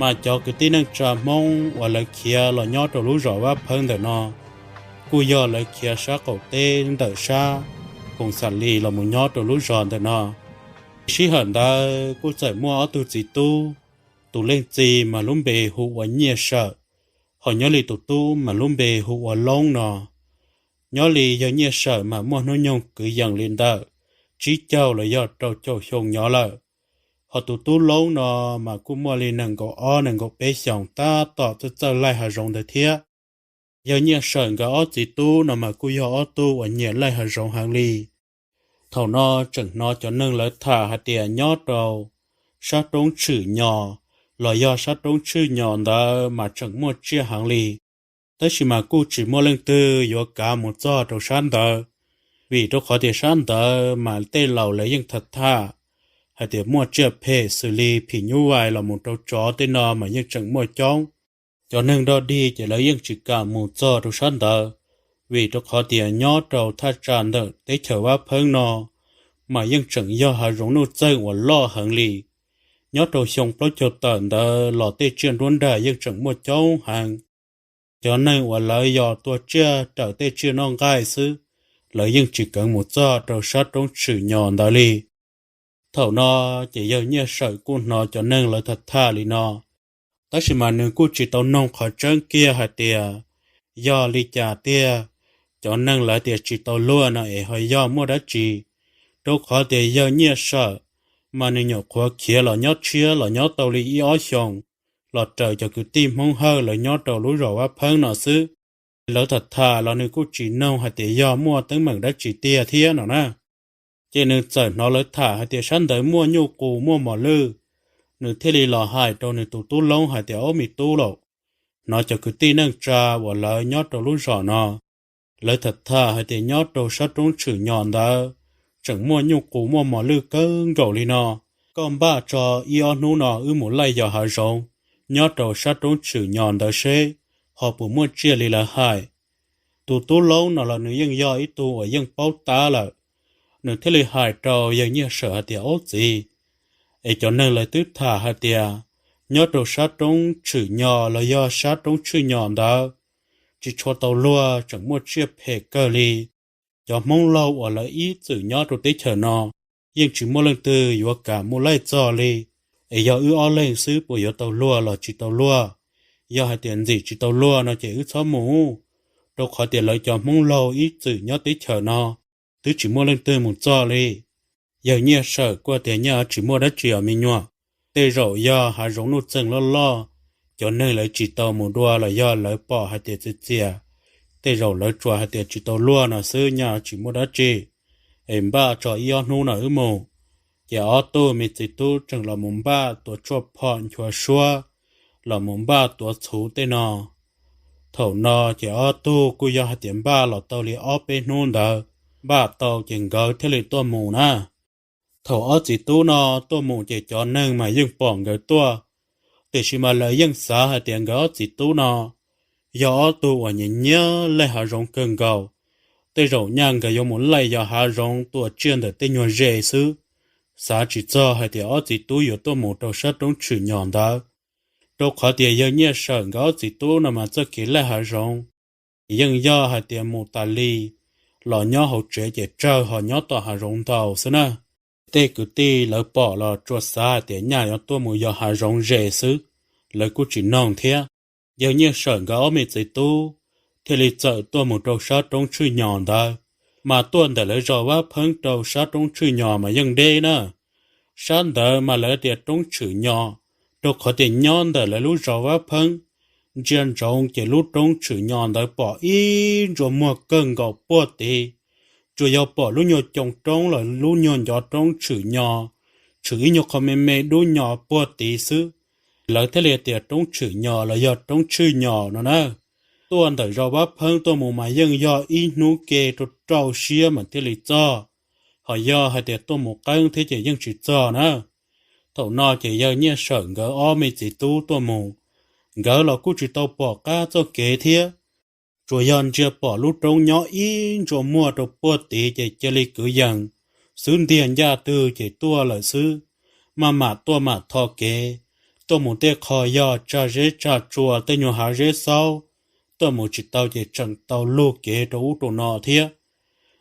Mas cov kwv tij neej tsa Hmoob uas lawv khiav los nyob rau lub zos Vab Pheeb ntawm no, kuj yog lawv khiav sab qaum teb ntawm sab Phoos Xam Lis los mus nyob rau lub zos ntawm no. Sij hawm ntawd kuj txawm muaj ob tug txiv tub, tus leej txiv mas lub npe hu ua Nyiaj Sawm, ho nyob li tus tub mas lub npe hu ua Loob no. Nyob li yawg Nyiaj Sawm mas muaj hnub nyoog kwv yees li ntawm tsib caug los yog rau caum xyoo nyob lawm, ho tus tub Loob no mas kuj muaj li nees nkaum ob nees nkaum peb xyoos tab tom txawj txawj laij hav zoov ntawd thiab. Yawg Nyiaj Sawm nkawd ob txiv tub no mas kuj yog ob tug uas nyiam laij hav zoov heev li. Thaum no tseem hnov cov neeg lawv tham hais tias nyob rau sab roob Tshwm Nyos los yog sab roob Tshwj Nyos ntawd mas tseem muaj tsiaj heev li. Tab sis mas kuj tsis muaj leej twg yuav kav mus txog rau sab ntawd, vim rau qhov tias sab ntawd mas tej laus lawv yeej tham tham hais tias muaj tsiaj phem xws li phim nyuj vais los mus rau tsov tej no mas yeej tseem muaj coob. Cov neeg dog dig ces lawv yeej tsis kam mus txog rau sab ntawd, vim rau qhov tias nyob rau thaj tsam ntawm teb chaws Vab Pheeb no mas yeej tseem yog hav zoov nuj txeeg uas loj heev li. Nyob rau xyoo plaub caug tawm ntawd los tej tsiaj nruab nrag yeej tseem muaj coob heev. Cov neeg uas lawv yog tua tsiaj raws tej tsiaj noj nqaij xwb, lawv yeej tsis keev mus txog rau sab roob Tshwm Nyos ntawd li. Thaum no ces yawg Nyiaj Sawm kuj hnov cov neeg lawv tham tham li no, tab sis mas nws kuj tsis tau noog qhov tseeb kiag hais tias yog li cas tiag. Cov neeg lawv tias tsis tau luag no es ho yog muaj dab tsi? Rau qhov tias yawg Nyiaj Sawm mas nws nyuam qhuav khiav los nyob tshiab los nyob tau li ib ob xyoos, los raws cov kwv tij Hmoob Hawj lawv nyob rau lub zos Vab Pheeb no xwb. Lawv tham tham los nws kuj tsis noog hais tias yog muaj teeb meem dab tsi tiag thiab no na. Ces nws txawm hnov lawv tham hais tias sab ntawd muaj nyuj qus muaj mos lwj, nws thiaj li los hais rau nws tus tub Loob hais tias, Ob, me tub lauj, hnov cov kwv tij neej tsa uas lawv nyob rau lub zos no lawv tham tham hais tias nyob rau sab roob Tshwm Nyos ntawd tseem muaj nyuj qus muaj mos lwj kawg nkaus li no. Koj npaj tso ib ob hnub no wb mus laij yos hav zoov nyob rau sab roob Tshwm Nyos ntawd seb ho puas muaj tsiaj li lawv hais. Tus tub Loob no los nws yeej yog ib tug uas yeej paub tab lawm, nws thiaj li hais rau yawg Nyiaj Sawm hais tias, Ob txiv, es cov neeg lawv twb tham hais tias nyob rau sab roob Tshwm Nyos los yog sab roob Tshwj Nyos ntawd tsis tshua tau luag, tseem muaj tsiaj phem kawg li. Cov Hmoob laug uas lawv ib txwm nyob rau teb chaws no yeej tsis muaj leej twg yuav kam mus laij txog li. Es yog wb ob leeg xwb puas yuav tau luag los tsis tau luag? Yog hais tias ntxim tsis tau luag no ces wb txhob mus, rau qhov tias lawv cov Hmoob laug ib txwm nyob teb chaws no twb tsis muaj leej twg mus txog li. Yawg Nyiaj Sawm kuj tias, Nyaj, tsis muaj dab tsi os me nyuam. Tej zaum yog hav zoov nuj txeeg loj loj, cov neeg lawv tsis tau mus dua los yog lawv pom hais tias txias txias, tej zaum lawv tsuas hais tias tsis tau luag no xwb, nyaj, tsis muaj dab tsi. Es npaj tso ib ob hnub no wb mus. Ces ob tug me txiv tub tseem los mus npaj tuav tshuaj phom nchuav suab, los mus npaj tuav txhuv tej no. Thaum no ces ob tug kuj yog hais tias npaj los tau li ob peb hnub ntawd, npaj tau ces nkawd thiaj li tuaj mus na. Thaum ob txiv tub no tuaj mus ces cov neeg mas yeej pom nkawd tuaj, tiam sis mas lawv yeej xav hais tias nkawd ob txiv tub no yog ob tug uas nyiam nyiam laij hav zoov kawg nkaus. Tej zaum nyaj nkawd yuav mus laij yos hav zoov tua tsiaj ntawm tej nyuag ze xwb, xav tsis txog hais tias ob txiv tub yuav tuaj mus rau sab roob Tshwm Nyos ntawd. Rau qhov tias yawg Nyiaj Sawm nkawd ob txiv tub no mas txoj kev laij hav zoov yeej yog hais tias mus tas li los nyob hauv tsev ces tsawg ho nyob tom hav zoov ntau xwb na. Tej kwv tij lawv pom los tsuas xav hais tias nyaj yuav tuaj mus yos hav zoov ze xwb, lawv kuj tsis noog thiab. Yawg Nyiaj Sawm nkawd ob me txiv tub thiaj li txawm tuaj mus rau sab roob Tshwj Nyos ntawd. Mas tuaj ntawm lawv zos Vab Pheeb rau sab roob Tshwj Nyos mas yeej deb na. Sab ntawd mas lawv tias roob Tshwm Nyos, rau qhov tias nyob ntawm lawv lub zos Vab Pheeb ntsia ntsoov ces lub roob Tshwm Nyos ntawd pom ib ntsua muag kawg nkaus puag tid. Tsuas yog pom lub nyuag coos roob lawm lub nyuag ncov roob Tshwm Nyos, tshwm ib nyuag qho me me dub nyos puag tid xwb. Lawv thiaj li tias roob Tshwm Nyos los yog roob Tshwj Nyos no na. Tuaj ntawm zos Vab Pheeb tuaj mus mas yeej yog ib hnub ke rau rau siab mas thiaj li txog, ho yog hais tias tuaj mus qeeb thiab ces yeej tsis txog na. Thaum no ces yawg Nyiaj Sawm nkawd ob me txiv tub tuaj mus, nkawd los kuj tsis tau pom qab txoj kev thiab, tsuas yog ntsia pom lub roob nyob ib ntsua muag rau puag tid ces cia li kwv yees xwb, ntiag ncaj twg ces tuaj lawm xwb. Maj mam tuaj mam tho kev, tuaj mus tej qho yog tsa zeb tsa tsua tej nyuag hav zeb xaub, tuaj mus tsis tau ces tseem tau lug kev rau ub rau no thiab.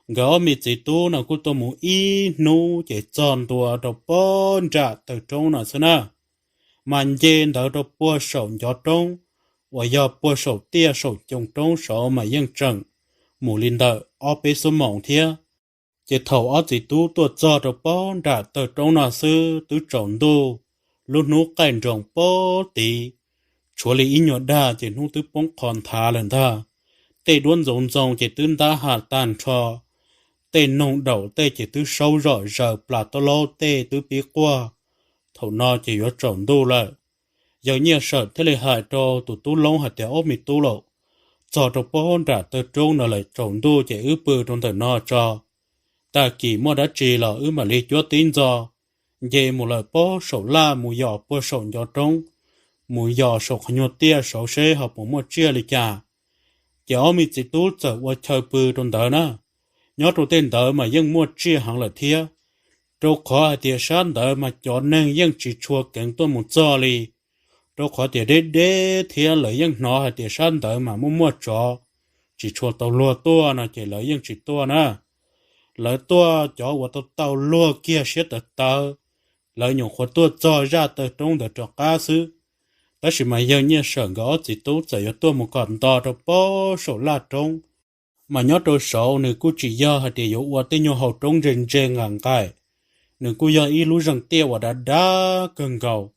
Nkawd ob me txiv tub no kuj tuaj mus ib hnub ces txog ntua rau pob nram taw roob no xwb na, mas nce ntawd rau puag saum ncov roob uas yog puag saum tiaj saum coo roob saud mas yeej tseem mus li ntawm ob peb xuab moos thiab. Ces thaum ob txiv tub tuaj txog rau pob nram taw roob no xwb twb tsaus ntuj, lub hnub qaij nroos pob tid, tshuav li ib nyuag dag ces hnub twb poob qho nthav lawm ntag. Tej duab ntxoov ntxoo ces twb ntab ha tag nrho, tej noog daum tej ces twb saub zom zaws plas taub laub tej twb pib quaj. Thaum no ces yuav tsaus ntuj lawm. Yawg Nyiaj Sawm thiaj li hais rau tus tub Loob hais tias, Ob me tub lauj, txog rau pob nram taw roob no lawm, tsaus ntuj ces wb pw rau ntawm no tso. Tag kis muaj dab tsi los wb mam li cuab tib ntxo nce mus lawm pob saum laj mus yos puag saum ncov roob, mus yos saum qhov nyuag tiaj saud seb ho puas muaj tsiaj li cas. Ces ob me txiv tub txawm ua chaw pw rau ntawd na. Nyob rau tej ntawd mas yeej muaj tsiaj heev lawm thiab, rau qhov hais tias sab ntawd mas cov neeg yeej tsis tshua keev tuaj mus txog li, rau qhov tias deb deb thiab lawv yeej hnov hais tias sab ntawd mas muaj muaj tsov tsis tshua tau luag tuaj no ces lawv yeej tsis tuaj na. Lawv tuaj cov uas tau tau luag kiag siab tawv tawv, lawv nyuam qhuav tuaj txog zaj taw roob ntawd rov qab xwb. Tab sis mas yawg Nyiaj Sawm nkawd ob txiv tub txawm yuav tuaj mus kom nto rau pob saum laj roob, mas nyob rau saud nws kuj tsis yog hais tias yuav ua tej nyuag hau roob ntse ntse nqaim nqaim, nws kuj yog ib lub zeeg tiaj uas dav dav kawg nkaus.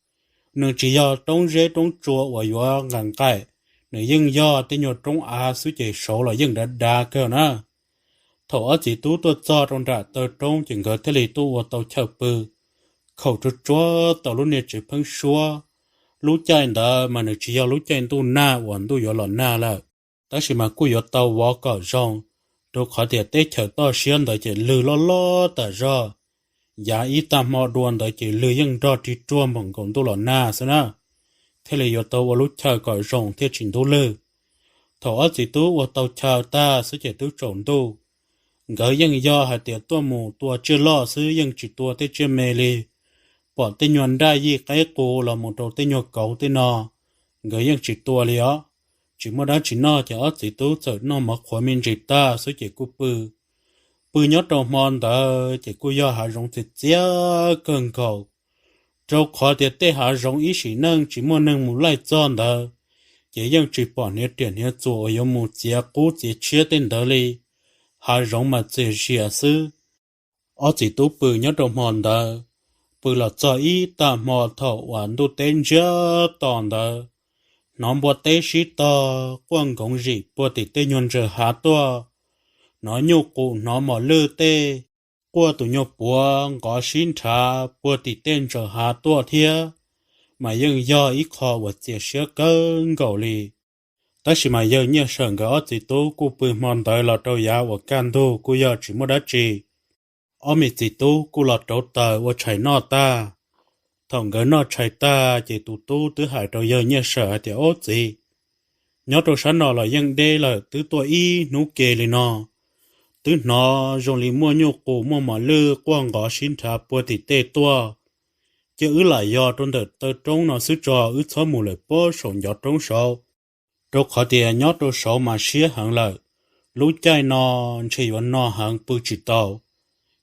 Nws tsis yog roob zeb roob tsua uas yuav nqaim nqaim, nws yeej yog tej nyuag roob av xwb ces saud los yeej dav dav kawg na. Thaum ob txiv tub tuaj txog rau nram taw roob ces nkawd thiaj li tuaj ua tau chaw pw, khaum tsuag tsuag tau lub niag tsev pheeb suab. Lub caij ntawd mas nws tsis yog lub caij ntuj nag uas ntuj yuav los nag lawm, tab sis mas kuj yuav tau vov kom zoo, rau qhov tias teb chaws toj siab ntawd ces lwg loj loj tas zog. Yav ib tag hmo dua ntawd ces lwg yeej nrog rig ruag npaum nkaus ntuj los nag xwb na, thiaj li yuav tau ua lub chaw kom zoo thiaj tsis ntub lwg. Thaum ob txiv tub ua tau chaw tag xwb ces twb tsaus ntuj. Nkawd yeej yog hais tias tuaj mus tua tsiaj loj xwb, yeej tsis tua tej tsiaj me li. Pom tej nyuag nraj yij qaib qus los mus rau tej nyuag kauv tej no, nkawd yeej tsis tua li os. Tsis muaj dab tsi noj ces ob txiv tub txawm noj mov qhuav me ntsis tag xwb ces kuj pw. Pw nyob rau hmo ntawd ces kuj yog hav zoov txias txias kawg nkaus, rau qhov tias tej hav zoov ib sim neej tsis muaj neeg mus laij txog ntawd, ces yeej tsis pom hniav riam hniav txuas uas yuav mus txiav qub txiav tshiab tej ntawd li. Hav zoov mas txias zias xwb. Ob txiv tub pw nyob rau hmo ntawd, pw los txog ib tag hmo thaum uas ntuj teb ntsiag to ntawd, hnov npua teb sib tog quaj nkoov zim puag tim tej nyuag ntsaws hav tuaj, hnov nyuj qus hnov mos lwj tej quaj tus nyuag puav nqov sib nrhav puag tim tej ntsaws hav tuaj thiab, mas yeej yog ib qho uas txias siab kawg nkaus li. Tab sis mas yawg Nyiaj Sawm nkawd ob txiv tub kuj pw hmo ntawd los rau yav uas kaj ntug kuj yog tsis muaj dab tsi. Ob me txiv tub kuj los rauv taws ua tshais noj tag. Thaum nkawd noj tshais tag ces tus tub twb hais rau yawg Nyiaj Sawm hais tias, Ob txiv, nyob rau sab no los yeej deb lawm, twb tuaj ib hnub ke li no, twb hnov zoo li muaj nyuj qus muaj mos lwj quaj nqov sib nrhav puag tim tej tuaj. Cia wb lam yos rau ntawm taw roob no xwb tso, wb txhob mus lawm pob saum ncov roob saud, rau qhov tias nyob rau saud mas siab heev lawm. Lub caij no ntshe yuav no heev pw tsis tau.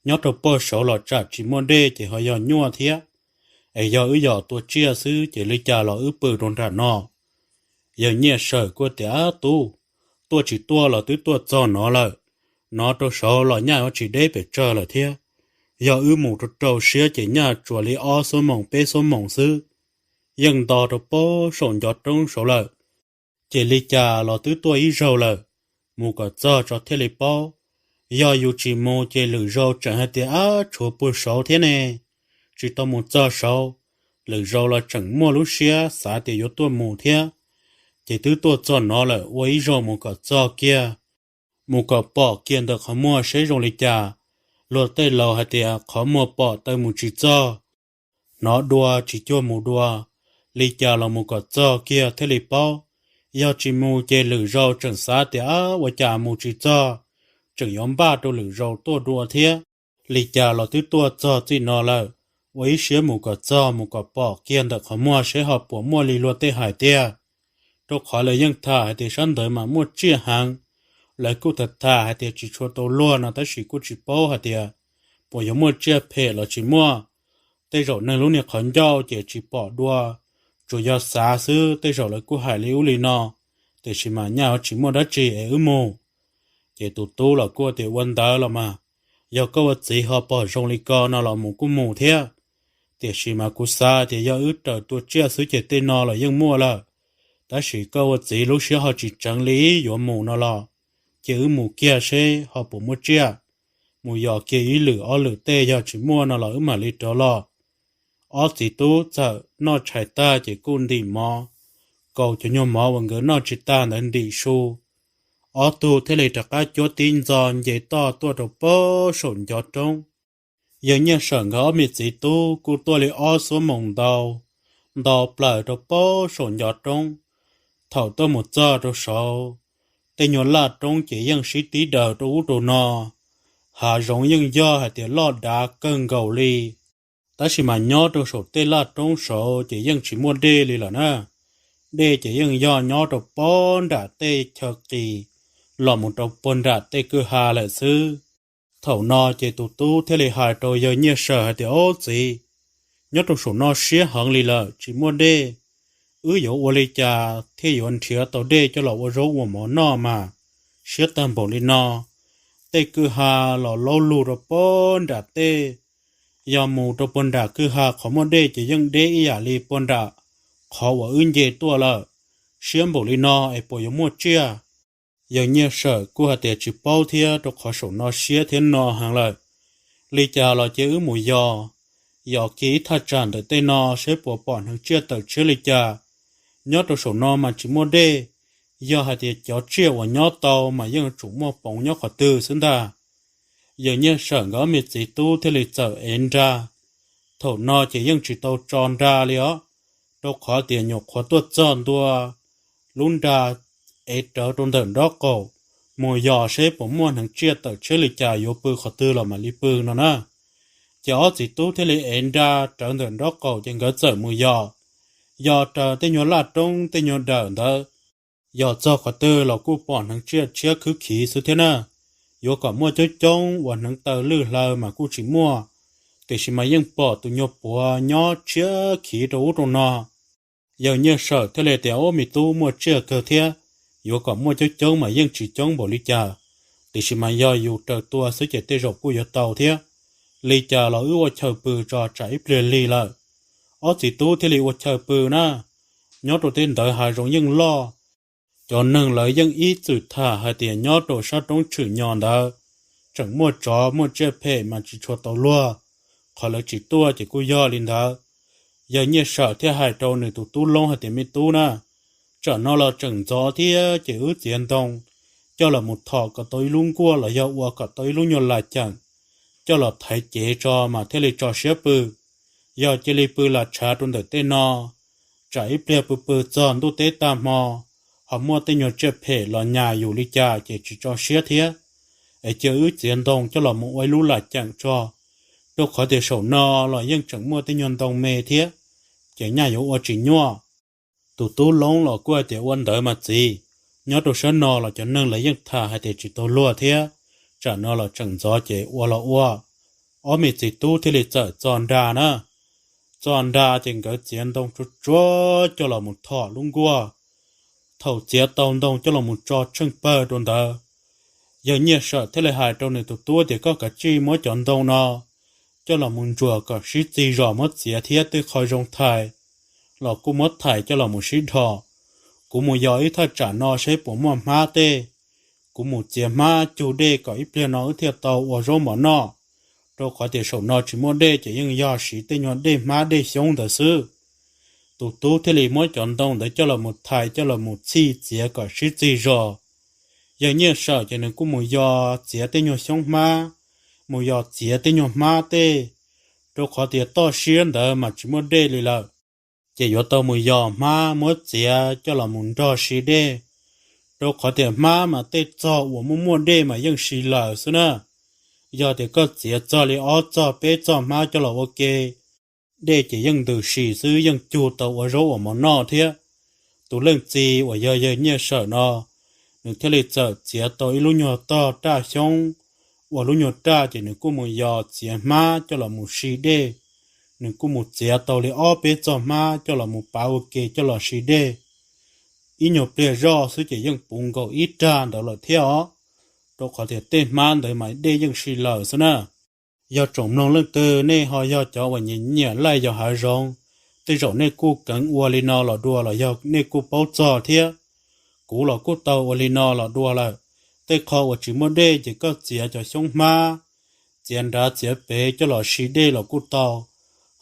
Nyob rau pob saud los tsam tsis muaj dej ces ho yog nyuaj thiab. Es yog wb yos tua tsiaj xwb ces li cas los wb pw rau nram no. Yawg Nyiaj Sawm kuj tias, Ab tub, tuaj tsis tuaj los twb tuaj txog no lawm. No rau saud los nyaj yuav tsis deb pes tsawg lawm thiab. Yog wb mus rau rau siab ces nyaj tsuas li ob xuab moos peb xuab moos xwb, yeej nto rau pob saum ncov roob saud lawm. Ces li cas los twb tuaj ib zaug lawm, mus kom txog tso thiaj li paub. Yog yus tsis mus ces lwm zaus tseem hais tias, Ab, tshuav puag saud thiab ne, tsis tau mus txog saud. Lwm zaus los tseem muaj lub siab xav tias yuav tuaj mus thiab. Ces twb tuaj txog no lawm, ua ib zaug mus kom txog kiag, mus kom pom kiag ntawm qhov muag seb zoo li cas. Luag tej laus hais tias qhov muag pom taw mus tsis txog, hnov dua tsis cuag mus dua. Li cas los mus kom txog kiag thiaj li paub. Yog tsis mus ces lwm zaus tseem xav tias, Ab, ua cas mus tsis txog, tseem yuav npaj rau lwm zaus tuaj dua thiab. Li cas los twb tuaj txog txij no lawm, ua ib siab mus kom txog mus kom pom kiag ntawm qhov muag seb ho puas muaj li luag tej hais tiag. Rau qhov lawv yeej tham hais tias sab ntawd mas muaj tsiaj heev. Lawv kuj tham tham hais tias tsis tshua tau luag no tab sis kuj tsis paub hais tias puas yuav muaj tsiaj phem los tsis muaj. Tej zaum neeg lub niag qhov ncauj ces tsis pom dua, tsuas yog xav xwb, tej zaum lawv kuj hais li ub li no, tiam sis mas nyaj tsis muaj dab tsi es wb mus. Ces tus tub los kuj tias ua ntawd los mas, yog koj ua txiv ho pom zoo li ko no los mus kuj mus thiab. Tiam sis mas kuv xav tias yog wb raws tua tsiaj xwb ces tej no los yeej muaj lawm. Tab sis koj ua txiv lub siab ho tsis tseev li yuav mus no los, cia wb mus kiag seb ho puas muaj tsiaj. Mus yos kiag ib lwm ob lwm tej yog tsis muaj no los wb mam li rov los. Ob txiv tub txawm noj tshais tag ces kuj ntim mov, kaus cov nyuag mov uas nkawd noj tsis tag ntawd ntim su. Ob tug thiaj li rov qab cuab tib ntxo nce toj tuaj rau pem saum ncov roob. Yawg Nyiaj Sawm nkawd ob me txiv tub kuj tuaj li ob xuab moos ntau, ntau plaws rau pem saum ncov roob. Thaum tuaj mus txog rau saud, tej nyuag laj roob ces yeej sib tib daws rau ub rau no. Hav zoov yeej yog hais tias loj dav kawg nkaus li, tab sis mas nyob rau saum tej laj roob saud ces yeej tsis muaj dej li lawm na. Dej ces yeej yog nyob rau pem nram tej chaw qis los mus rau puag nram tej kwj ha lawm xwb. Thaum no ces tus tub thiaj li hais rau yawg Nyiaj Sawm hais tias, Ob txiv, nyob rau saum no siab heev li lawm tsis muaj dej. Wb yuav ua li cas thiaj yuav nrhiav tau dej coj los ua zaub ua mov noj mas siab tag npaum li no? Tej kwj ha los laub lug rau pem nram tej, yog mus rau puag nram kwj ha qhov muaj dej ces yeej deb ib yam li puag nram qhov uas wb nce tuaj lawm. Siab npaum li no es puas yuav muaj tsiaj? Yawg Nyiaj Sawm kuj hais tias tsis paub thiab, rau qhov saum no siab thiab no heev lawm. Li cas los cia wb mus yos, yos kiag ib thaj tsam ntawm tej no seb puas pom hneev tsiaj tawm tshiab li cas. Nyob rau saum no mas tsis muaj dej, yog hais tias cov tsiaj uas nyob tau mas yeej tsum muaj poov nyob qhov twg xwb ntag. Yawg Nyiaj Sawm nkawd ob me txiv tub thiaj li txawm ev nra. Thaum no ces yeej tsis tau tso nra li os, rau qhov tias nyuam qhuav tuaj txog ntua lub nra, ev rawv rau ntawm nraub qaum, mus yos seb puas muaj hneev tsiaj tawm tshiab li cas yuav pw qhov twg los mam li pw no na. Ces ob txiv tub thiaj li ev nra rawv ntawm nraub qaum ces nkawd txawm mus yos. Yos raws tej nyuag laj roob tej nyuag dawm ntawd, yos txog qhov twg los kuj pom hneev tsiaj tshiab khwb khiv xwb thiab na. Yuav kom muaj coob coob uas hneev taw lwj hlaw mas kuj tsis muaj, tiam sis mas yeej pom tus nyuag puav nyob tshiab khiv rau ub rau no. Yawg Nyiaj Sawm thiaj li tias, Ub, me tub, muaj tsiaj kawg thiab. Yuav kom muaj coob coob mas yeej tsis coob npaum li cas, tiam sis mas yog yus raws tua xwb ces tej zaum kuj yuav tau thiab. Li cas los wb ua chaw pw tso, tsam ib pliag lig lawm. Ob txiv tub thiaj li ua chaw pw na. Nyob rau tej ntawd hav zoov yeej loj, cov neeg lawv yeej ib txwm tham hais tias nyob rau sab roob Tshwm Nyos ntawd tseem muaj tsov muaj tsiaj phem mas tsis tshua tau luag. Qhov lawv tsis tuaj ces kuj yog li ntawd. Yawg Nyiaj Sawm thiaj hais rau nws tus tub Loob hais tias, Me tub na, tsam no los tseem ntxov thiab ces wb txiav ntoo coj los mus thom kom tau ib lub nkuaj los yog ua kom tau ib lub nyuag las ceem coj los thaiv cev tso mas thiaj li tso siab pw. Yog cia li pw las tshav rau ntawm tej no, tsam ib pliag pw pw txog ntuj teb tag hmo, ho muaj tej nyuag tsiaj phem los nyas yus li cas ces tsis tso siab thiab. Es cia wb txiav ntoo coj los mus ua ib lub las ceem tso, rau qhov tias saum no los yeej tseem muaj tej nyuag ntoo me thiab, ces nyaj yuav ua tsis nyuaj. Tus tub Loob los kuj hais tias, Ua ntawd mas txiv, nyob rau sab no los cov neeg lawv yeej tham hais tias tsis tau luag thiab, tsam no los tseem ntxov ces ua los ua. Ob me txiv tub thiaj li txawm txo nra na. Txo nra ces nkawd txiav ntoo tsuag tsuag coj los mus thom lub nkuaj. Thaum txiav tau ntoo coj los mus tso tsheej pawg rau ntawd, Yawg Nyiaj Sawm thiaj li hais rau nws tus tub tias, Koj kav tsij muab cov ntoo no coj los mus ntsuas kom sib txig zos muab txiav thiab tej qho zoo thais los kuj muab thais coj los mus sib dhos. Kuv mus yos ib thaj tsam no seb puas muaj hmab tej. Kuv mus txiav hmab cug dej kom ib pliag no wb thiaj tau ua zaub mov noj, rau qhov tias saum no tsis muaj dej ces yeej yog siv tej nyuag dej hmab dej xyoob ntawd xwb. Tus tub thiaj li muab cov ntoo ntawd coj los mus thais coj los mus txhij txiav kom sib txig zos. Yawg Nyiaj Sawm ces nws kuj mus yos txiav tej nyuag xyoob hmab, mus yos txiav tej nyuag hmab tej, rau qhov tias toj siab ntawd mas tsis muaj dej li lawm. Ces yuav tau mus yos hmab muab txiav coj los mus nrog si dej, rau qhov tias hmab mas tej txog uas muaj muaj dej mas yeej si lawm xwb na. Yog tias koj txiav txog li ob txog peb txog hmab coj los ua ke, dej ces yeej ntws si xwb, yeej cug tau ua zaub ua mov noj thiab. Tus leej txiv uas yog yawg Nyiaj Sawm no, nws thiaj li txawm txiav tau ib lub nyuag tog raj xyoob, ua lub nyuag raj ces nws kuj mus yos txiav hmab coj los mus si dej. Nws kuj mus txiav tau li ob peb txoj hmab coj los mus pav ua ke coj los si dej. Ib nyuag pliag zoj xwb ces yeej puv nkaus ib rag ntawd lawm thiab os, rau qhov tias tej hmab ntawd mas dej yeej si lawm xwb na. Yog tsoom mloog leej twg nej ho yog cov uas nyiam nyiam laij yos hav zoov, tej zaum nej kuj keev ua li no los dua los yog nej kuj paub txog thiab. Kuv los kuj tau ua li no los dua lawm. Tej qho uas tsis muaj dej ces koj txiav cov xyoob hmab, txiav nrad txiav pem coj los si dej los kuj tau.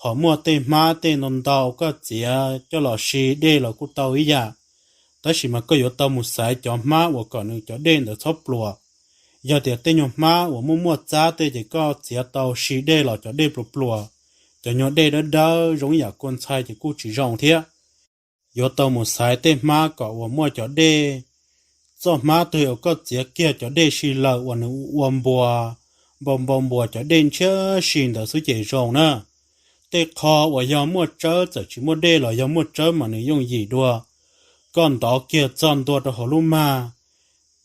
Ho muaj tej hmab tej ntau ntau koj txiav coj los si dej los kuj tau ib yam. Tab sis mas koj yuav tau mus xaiv cov hmab uas kom nws cov dej ntawd txhob pluas. Yog tias tej nyuag hmab uas muaj muaj txab tej ces koj txiav tau si dej los cov dej pluas pluas, cov nyuag dej dawb dawb zoo ib yam kua ntxhai ces kuj tsis zoo thiab. Yuav tau mus xaiv tej hmab kom uas muaj cov dej, txoj hmab twg uas koj txiav kiag cov dej si lawm uas nws ua npuas, npau npau npuas cov dej ntshiab si ntawd xwb ces zoo na. Tej qho uas yog muaj tsawb txawm tsis muaj dej los yog muaj tsawb mas nws yooj yim dua. Koj ntov kiag txog ntua rau hauv lub mag,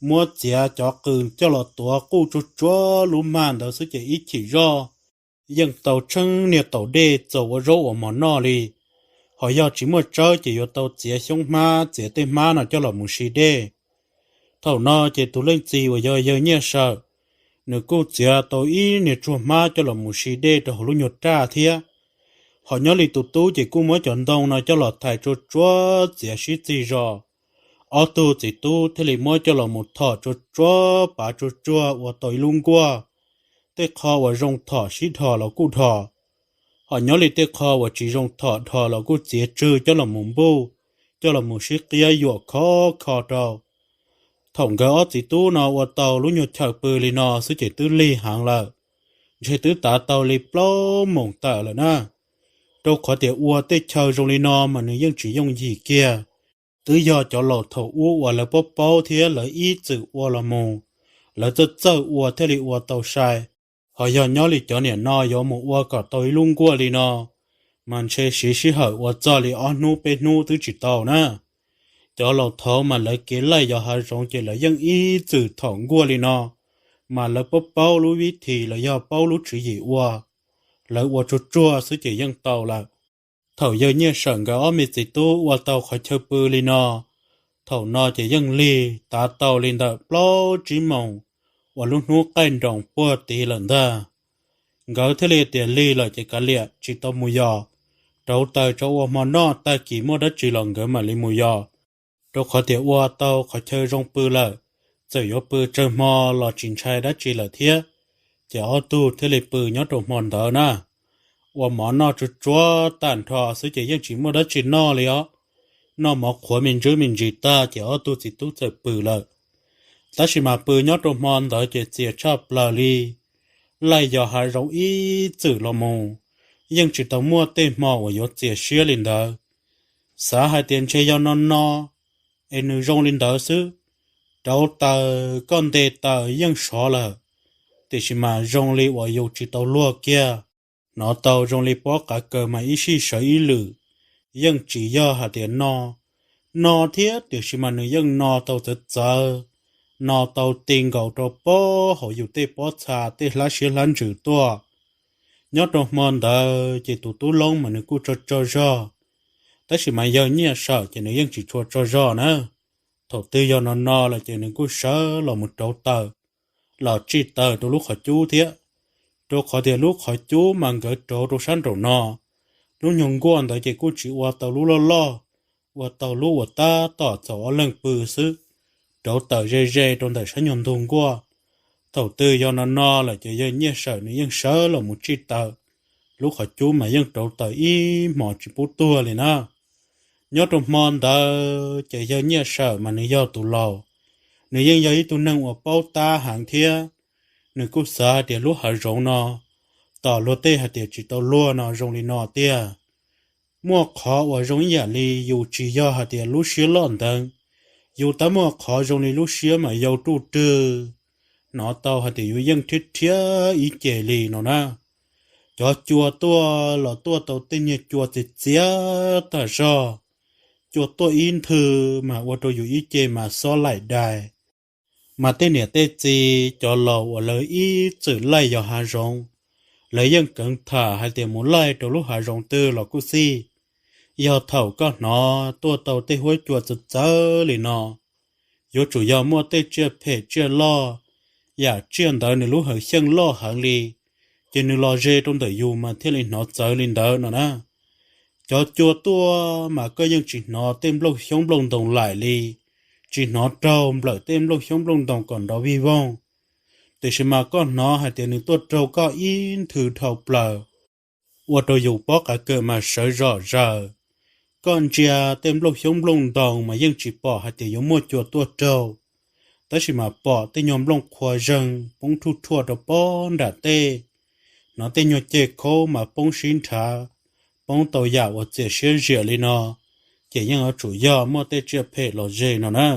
muab txiav cov qws coj los tuav quj tsuag tsuag lub mag ntawd xwb ces ib chim zoj yeej tau tsheeb niag taum dej txaus ua zaub ua mov noj li. Ho yog tsis muaj tsawb ces yuav tau txiav xyoob hmab txiav tej hmab no coj los mus si dej. Thaum no ces tus leej txiv uas yog yawg Nyiaj Sawm, nws kuj txiav tau ib niag tsuag hmab coj los mus si dej rau hauv lub nyuag raj thiab. Ho nyob li tus tub ces kuj muab cov ntoo no coj los thais tsuag tsuag txiav sib txig zos. Ob tug txiv tub thiaj li muab coj los mus thom tsuag tsuag pav tsuag tsuag ua tau ib lub nkuaj. Tej qho uas zoo thom sib dhos los kuj dhos, ho nyob li tej qho uas tsis zoo thom dhos los kuj txiav tswg coj los mus npuj, coj los mus sib qiab yuam khov kho rau. Thaum nkawd ob txiv tub no ua tau lub nyuag chaw pw li no xwb ces twb lig heev lawm, ntshe twb tav tau li plaub moos tawm lawm na. Rau qhov tias ua tej chaw zoo li no mas nws yeej tsis yooj yim kiag, twb yog cov laus thaum ub uas lawv paub paub thiab lawv ib txwm ua los mus, lawv txawj txawj ua thiaj li ua tau sai. Ho yog nyob li cov niam no yuav mus ua kom tau ib lub nkuaj li no mas ntshe siv sij hawm ua txog li ob hnub peb hnub twb tsis tau na. Cov laus thaud mas lawv kev laij yos hav zoov ces lawv yeej ib txwm thom nkuaj li no, mas lawv paub paub lub vib thim los yog paub lub tswv yim ua, lawv ua tsuag tsuag xwb ces yeej tau lawm. Thaum yawg Nyiaj Sawm nkawd ob me txiv tub ua tau qhov chaw pw li no, thaum no ces yeej lig tav tau li ntawm plaub tsib moos uas lub hnub qaij nroos puag tid lawm ntag. Nkawd thiaj li tias lig lawm ces kav liam tsis tau mus yos, rauv taws tso ua hmo noj, tag kis muaj dab tsi los nkawd mam li mus yos. Rau qhov tias ua tau qhov chaw zoo pw lawm, txawm yuav pw tsawg hmo los tsis ntshai dab tsi lawm thiab. Ces ob tug thiaj li pw nyob rau hmo ntawd na. Ua mov noj tsuag tsuag tag nrho xwb ces yeej tsis muaj dab tsi noj li os. Noj mov qhuav me ntsis me ntsis tag ces ob tug txiv tub txawm pw lawm. Tab sis mas pw nyob rau hmo ntawd ces txias tshaj plaws li. Laij yos hav zoov ib txwm los mus, yeej tsis tau muaj tej hmo uas yuav txias siab li ntawd. Xav hais tias ntshe yog no no es nws zoo li ntawd xwb. Rauv taws koj nte taws yeej sov lawm, tiam sis mas zoo li uas yus tsis tau luag kiag. Hnov tau zoo li pob qav kaws mas ib sij sawv ib lwm, yeej tsis yog hais tias no no thiab, tiam sis mas nws yeej no tau txawv txawv, no tau ti nkaus rau pob hauv yus tej pob txha tej hlab siab hlab ntsws tuaj. Nyob rau hmo ntawd ces tus tub Loob mas nws kuj tsaug tsaug zog, tab sis mas yawg Nyiaj Sawm ces nws yeej tsis tshua tsaug zog na. Thaum twg yog no no lawm ces nws kuj sawv los mus rauv taws, los tsij taws rau lub qhov cub thiab, rau qhov tias lub qhov cub mas nkawd rauv rau sab nraum no. Lub nyuag nkuaj ntawd ces kuj tsis ua tau lub loj loj, ua tau lub uas tab tom txaus ob leeg pw xwb, rauv taws ze ze rau ntawm sab nyuag ntug nkuaj. Thaum twg yog no no lawm ces yawg Nyiaj Sawm nws yeej sawv los mus tsij taws, lub qhov cub mas yeej rauv taws ib hmos tsis pub tuag li na. Nyob rau hmo ntawd ces yawg Nyiaj Sawm mas nws yog tus laus, nws yeej yog ib tug neeg uas paub tab heev thiab. Nws kuj xav hais tias lub hav zoov no, tom luag tej hais tias tsis tau luag no zoo li no tiag. Muaj qhov uas zoo ib yam li yus tsis yog hais tias lub siab loj nteev, yus tab muaj qhov zoo li lub siab mas yau ruj rwg, hnov tau hais tias yus yeej rhiab rhiab ib ce li no na. Cov cua tuaj los tuaj tau tej niag cua txias txias tag zog, cua tuaj ib nthwv mas ua rau yus ib ce mas xob laim dais. Mas tej niam tej txiv cov laus uas lawv ib txwm laij yos hav zoov, lawv yeej kheev tham hais tias mus laij rau lub hav zoov twg los kuj xij, yog thaum koj hnov tuaj tau tej huab cua txawv txawv li no, yuav tsum yog muaj tej tsiaj phem tsiaj loj, yam tsiaj ntawd nws lub hawv xyeej loj heev li, ces nws los ze rau ntawm yus mas thiaj li hnov txawv li ntawd no na. Cov cua tuaj mas koj yeej tsis hnov tej nplooj xyoob nplooj ntoo laim li, tsis hnov raug nplawm tej nplooj xyoob nplooj ntoo kom nrov vij voog, tiam sis mas koj hnov hais tias nws tuaj raug koj ib nthwv dhau plaws, ua rau yus pob qav kawm mas sawv zom zaws. Koj ntsia tej nplooj xyoob nplooj ntoo mas yeej tsis pom hais tias yuav muaj cua tuaj raug, tab sis mas pom tej nyuag nplooj qhuav zeeg poob rhuj rhuaj rau pob nram tej, hnov tej nyuag ceg khaub mas poob sib nrhav, poob tau yam uas txias siab ziam li no, ces yeej yuav tsum yog muaj tej tsiaj phem los ze no na.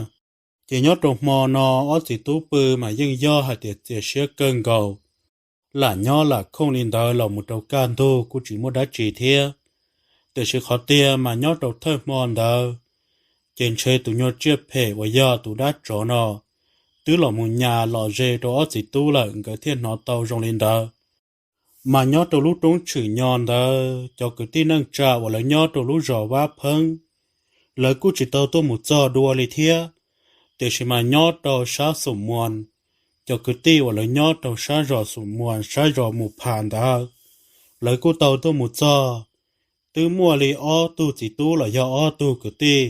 Ces nyob rau hmo no ob txiv tub pw mas yeej yog hais tias txias siab kawg nkaus, lam nyob lam khooj li ntawd los mus rau kaj ntug kuj tsis muaj dab tsi thiab. Tiam sis qhov tiag mas nyob rau thawj hmo ntawd, ces ntshe tus nyuag tsiaj phem uas yog tus dab tsov no twb los mus nyas los ze rau ob txiv tub lawm nkawd thiaj hnov tau zoo li ntawd. Mas nyob rau lub roob tshwm nyo ntawd cov kwv tij neej tsa uas lawv nyob rau lub zos Vab Pheeb, lawv kuj tsis tau tuaj mus txog dua li thiab. Tiam sis mas nyob rau sab Xum Muas, cov kwv tij uas lawv nyob rau sab zos Xum Muas sab zos Mus Phas ntawd, lawv kuj tau tuaj mus txog. Twb muaj li ob tug txiv tub los yog ob tug kwv tij,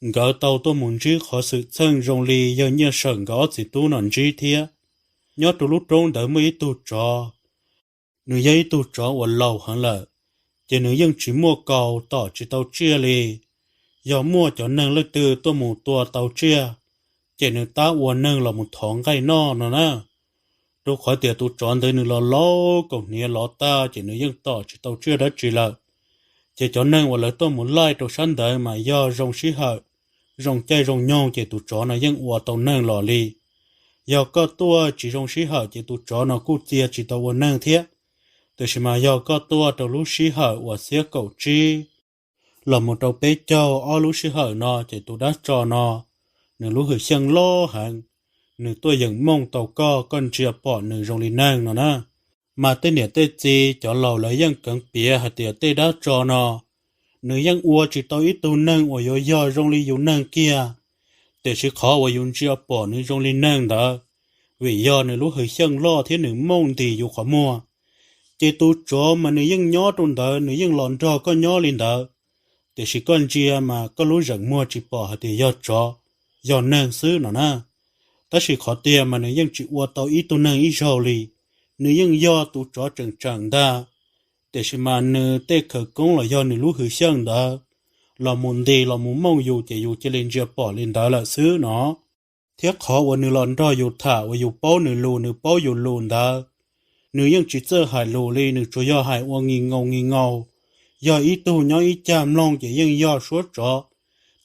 nkawd tau tuaj mus ntsib qhov xwm txheej zoo li yawg Nyiaj Sawm nkawd ob txiv tub no ntsib thiab. Nyob rau lub roob ntawd muaj ib tug tsov, nws yog ib tug tsov uas laus heev lawm, ces nws yeej tsis muaj kaus tom tsis tau tsiaj li. Yog muaj cov neeg leej twg tuaj mus tua tau tsiaj, ces nws tab ua neeg los mus thov nqaij noj no na. Rau qhov tias tus tsov ntawd nws los laus kaus hniav lov tag ces nws yeej tom tsis tau tsiaj dab tsi lawm. Ces cov neeg uas lawv tuaj mus laij rau sab ntawd mas yog zoo sij hawm, zoo caij zoo nyoog ces tus tsov no yeej ua tau neeg los li. Yog koj tuaj tsis zoo sij hawm ces tus tsov no kuj txia tsis tau ua neeg thiab. Tiam sis mas yog koj tuaj rau lub sij hawm uas xiab kaum tsib los mus rau peb caug ob lub sij hawm no ces tus dab tsov no nws lub hwj xyeej loj heev, nws tuaj yeem mooj tau koj, koj ntsia pom nws zoo li neeg no na. Mas tej niam tej txiv cov laus lawv yeej kheev piav hais tias tej dab tsov no nws yeej ua tsis tau ib tug neeg uas yuav yog zoo li yus neeg kiag. Tiam sis qhov uas yus ntsia pom nws zoo li neeg ntawd, vim yog nws lub hwj xyeej loj thiab nws mooj ntis yus qhov muag. Ces tus tsov mas nws yeej nyob rau ntawd, nws yeej los nrog koj nyob li ntawd, tiam sis koj ntsia mas koj lub zeem muag tsis pom hais tias yog tsov, yog neeg xwb no na. Tab sis qhov tiag mas nws yeej tsis ua tau ib tug neeg ib zaug li, nws yeej yog tus tsov tseem tseem ntag. Tiam sis mas nws tej khawv koob los yog nws lub hwj xyeej ntawd los mus ntis los mus mooj yus ces yus cia li ntsia pom li ntawd lawm xwb no. Thiab qhov uas nws los nrog yus tham uas yus paub nws lus nws paub yus lus ntawd, nws yeej tsis txawj hais lus li, nws tsuas yog hais ua nki nkaus nki nkaus. Yog ib tug nyob ib cag mloog ces yeej yog suab tsov,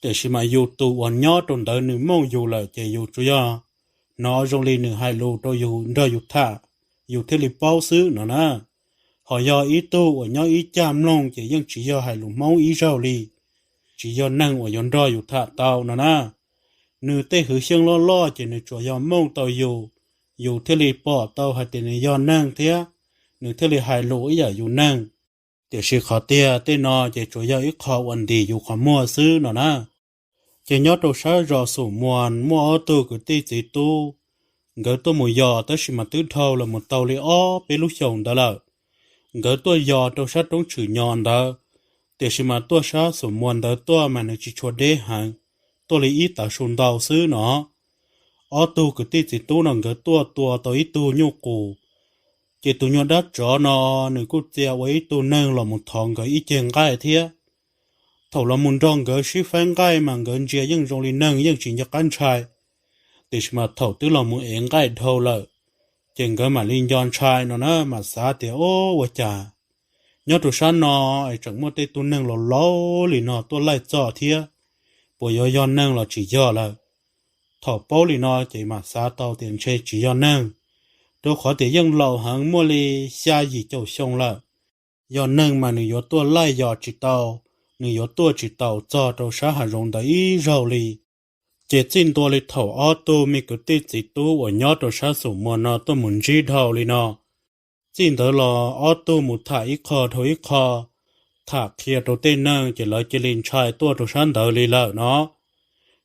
tiam sis mas yus tus uas nyob rau ntawd nws mooj yus lawm ces yus tsuas yog hnov zoo li nws hais lus rau yus nrog yus tham, yus thiaj li paub xwb no na. Ho yog ib tug uas nyob ib cag mloog ces yeej tsis yog hais lus Hmoob ib zaug li, tsis yog neeg uas yuav nrog yus tham tau no na. Nws tej hwj xyeej loj loj ces nws tsuas yog mooj tau yus, yus thiaj li pom tau hais tias nws yog neeg thiab, nws thiaj li hais lus ib yam yus neeg. Tiam sis qhov tiag tej no ces tsuas yog ib qho uas ntis yus qhov muag xwb no na. Ces nyob rau sab zos Xum Muas muaj ob tug kwv tij txiv tub, nkawd tuaj mus yos tab sis mas twb dhau los mus tau li ob peb lub xyoos ntawd lawm. Nkawd tuaj yos rau sab roob tshwm nyo ntawd, tiam sis mas tuaj sab Xum Muas ntawd tuaj mas nws tsis tshua deb heev, tuaj li ib tav su ntau xwb no. Ob tug kwv tij txiv tub no nkawd tuaj tua tau ib tug nyuj qus, ces tus nyuag dab tsov no nws kuj txia ua ib tug neeg los mus thov nkawd ib ceg nqaij thiab. Thaum los mus nrog nkawd sib faib nqaij mas nkawd ntsia yeej zoo li neeg yeej tsis nco qab ntshai, tiam sis mas thaum twb los mus ev nqaij dhau lawm, ces nkawd mam li nco ntshai no na, mam xav tias, Ua cas nyob rau sab no es tseem muaj tej tug neeg laus laus li no tuaj laij txog thiab? Puas yuav yog neeg los tsis yog lawm? Thaum paub li no ces mam xav tau tias ntshe tsis yog neeg, rau qhov tias yeej laus heev muaj li xya yim caum xyoo lawm. yog neeg mas nws yuav tuaj laij yos tsis tau, nws yuav tuaj tsis taus txog rau sab hav zoov ntawd ib zaug li. Ces txij ntua li thaum ob tug me kwv tij txiv tub uas nyob rau sab xum muag no tuaj mus ntsib dhau li no, txij ntawd los ob tug mus tham ib qho dhau ib qho, tham qhia rau tej neeg ces lawv cia li ntshai tuaj rau sab ntawd li lawm no.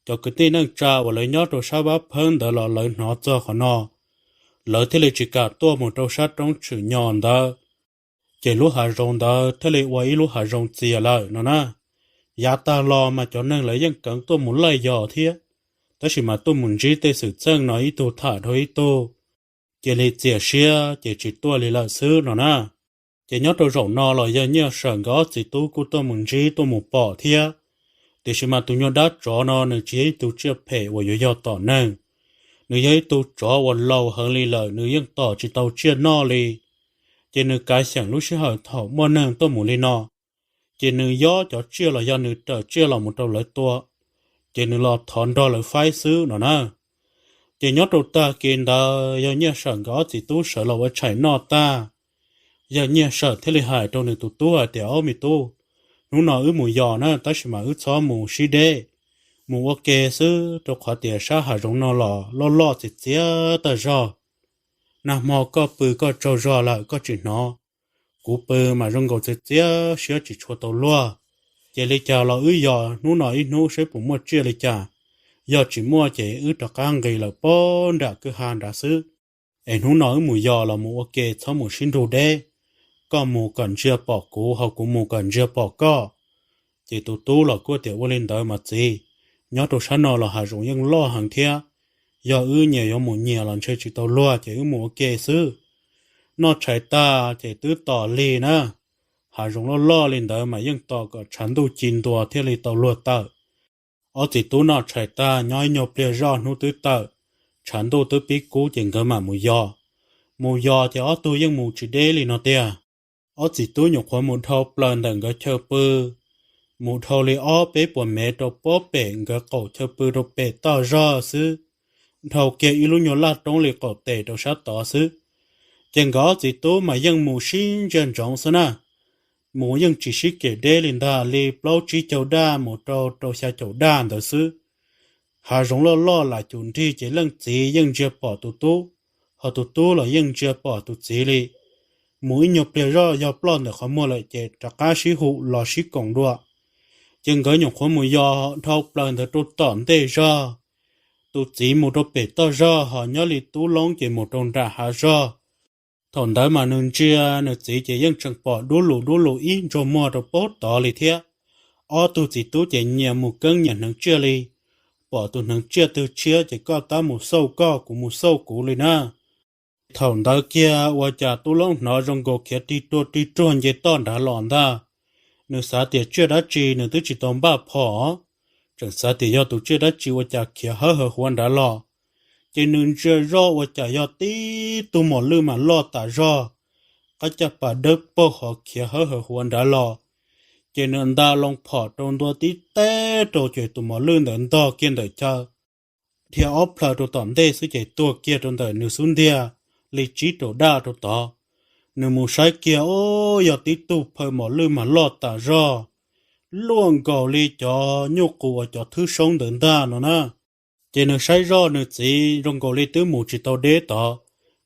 Cov kwv tij neej tsa uas lawv nyob rau sab Vab Phawb ntawd los lawv hnov txog qhov no, lawv thiaj li tsis kam tuaj mus rau sab roob Tshwm Nyo ntawd. Ces lub hav zoov ntawd thiaj li ua ib lub hav zoov txias lawm no na. Yav tag los mas cov neeg lawv yeej keev tuaj mus laij yos thiab, tab sis mas tuaj mus ntsib tej xwm txheej no ib tug tham dhau ib tug, cia li txias siab ces tsis tuaj li lawm xwb no na. Ces nyob rau zaum no los yawg Nyiaj Sawm nkawd ob txiv tub kuj tuaj mus ntsib tuaj mus pom thiab, tiam sis mas tus nyuag dab tsov no nws tsis yog ib tug tsiaj phem uas yuav yog tom neeg, nws yog ib tug tsov uas laus heev li lawm nws yeej tom tsis tau tsiaj noj li. Ces nws kav xyeem lub sij hawm thaum muaj neeg tuaj mus li no, ces nws yob cov tsiaj los yog nws raws tsiaj los mus rau lawv tua, ces nws los thov nrog lawv faib xwb no na. Ces nyob rau tag kis ntawd yawg Nyiaj Sawm nkawd ob txiv tub sawv los ua tshais noj tag, yawg Nyiaj Sawm thiaj li hais rau nws tus tub hais tias, Ob me tub, hnub no wb mus yos na, tab sis mas wb txhob mus sib deb, mus ua ke xwb, rau qhov tias sab hav zoov no los loj loj txias txias tag zog. Nag hmo koj pw koj tsaug zog lawm koj tsis hnov, kuv pw mas zoo nkaus txias txias siab tsis tshua tau luag. Ces li cas los wb yos hnub no ib hnub saib puas muaj tsiaj li cas, yog tsis muaj ces wb rov qab nqis lawm pog nram kwj ha nrad xwb. Es hnub no wb mus yos los mus ua ke txhob mus sib nrug deb, koj mus kom ntsia pom kuv ho kuv mus kom ntsia pom koj. Ces tus tub los kuj tias, Ua li ntawd mas txiv, nyob rau sab no los hav zoov yeej loj heev thiab, yog wb nyias yuav mus nyias los ntshe tsis tau luag ces wb mus ua ke xwb. Noj tshais tag ces twb tos lig na, hav zoov loj loj li ntawd mas yeej tos kom tshav ntuj ci ntua thiaj li tau luag tawm. Ob txiv tub noj tshais tag nyob ib nyuag pliag zoj hnub twb tawm, tshav ntuj twb pib kub ces nkawd mam mus yos. Mus yos ces ob tug yeej mus tsis deb li no tiag. Ob txiv tub nyuam qhuav mus dhau plaws ntawm nkawd chaw pw, mus dhau li ob peb puas mev rau pob pem nkawd qaum chaw pw rau pem toj zog xwb, dhau kiag ib lub nyuag laj roob li qaum tes rau sab tod xwb. Ces nkawd ob txiv tub mas yeej mus sib ntsia ntsoov xwb na, mus yeej tsis sib kem deb li ntag, li plaub tsib caug daj mus rau rau xya caum daj ntawd xwb. Hav zoov loj loj lam cum nrig ces leej txiv yeej ntsia pom tus tub, ho tus tub los yeej ntsia pom tus txiv li. Mus ib nyuag pliag zoj yog ploj ntawm qhov muag lawm ces rov qab sib hu los sib koom dua. Ces nkawd nyuam qhuav mus yos dhau plaws ntawd rau tom ntej zog, tus txiv mus rau pem toj zog ho nyob li tub loob ces mus rau nram hav zog. Thaum ntawd mas nws ntsia nws txiv ces yeej tseem pom dub lus dub lus ib ntsuag muag rau pob tod li thiab. Ob tug txiv tub ces nyias mus keeb nyias hneev tsiaj li, pom tus hneev tsiaj twg tshiab ces koj tab mus xauj koj kuv mus xauj kuv li na. Thaum ntawd kiag ua cas tub loob hnov zoo nkaus khiav rig ruag rig ruag nce toj nrad los ntag. Nws xav tias tsiaj dab tsi nws twb tsis tau npaj phom, tseem xav tias yog tus tsiaj dab tsi ua cas khiav hawb hawv huav nrad los. Ces nws ntsia zoj ua cas yog tib tug mos lwj mas loj tas zog, qab caj pas dawb paug ho khiav hawb hawv huav nrad los. Ces nws nta loo phom rau ntua tib teb rau ces tus mos lwj ntawd ntog kiag ntawm chaw, dhia ob plhaw rau tom ntej xwb ces tuag kiag rau ntawm nws xub ntiag li tsib rau daj rau tod. Nws mus saib kiag, o, yog tib tug phaw mos lwj mas loj tas zog, luaj nkaus li cov nyuj qus uas cov thwb soob ntawd ntag no na. Ces nws saib zoj nws txiv zoo nkaus li twb mus tsis tau deb tod,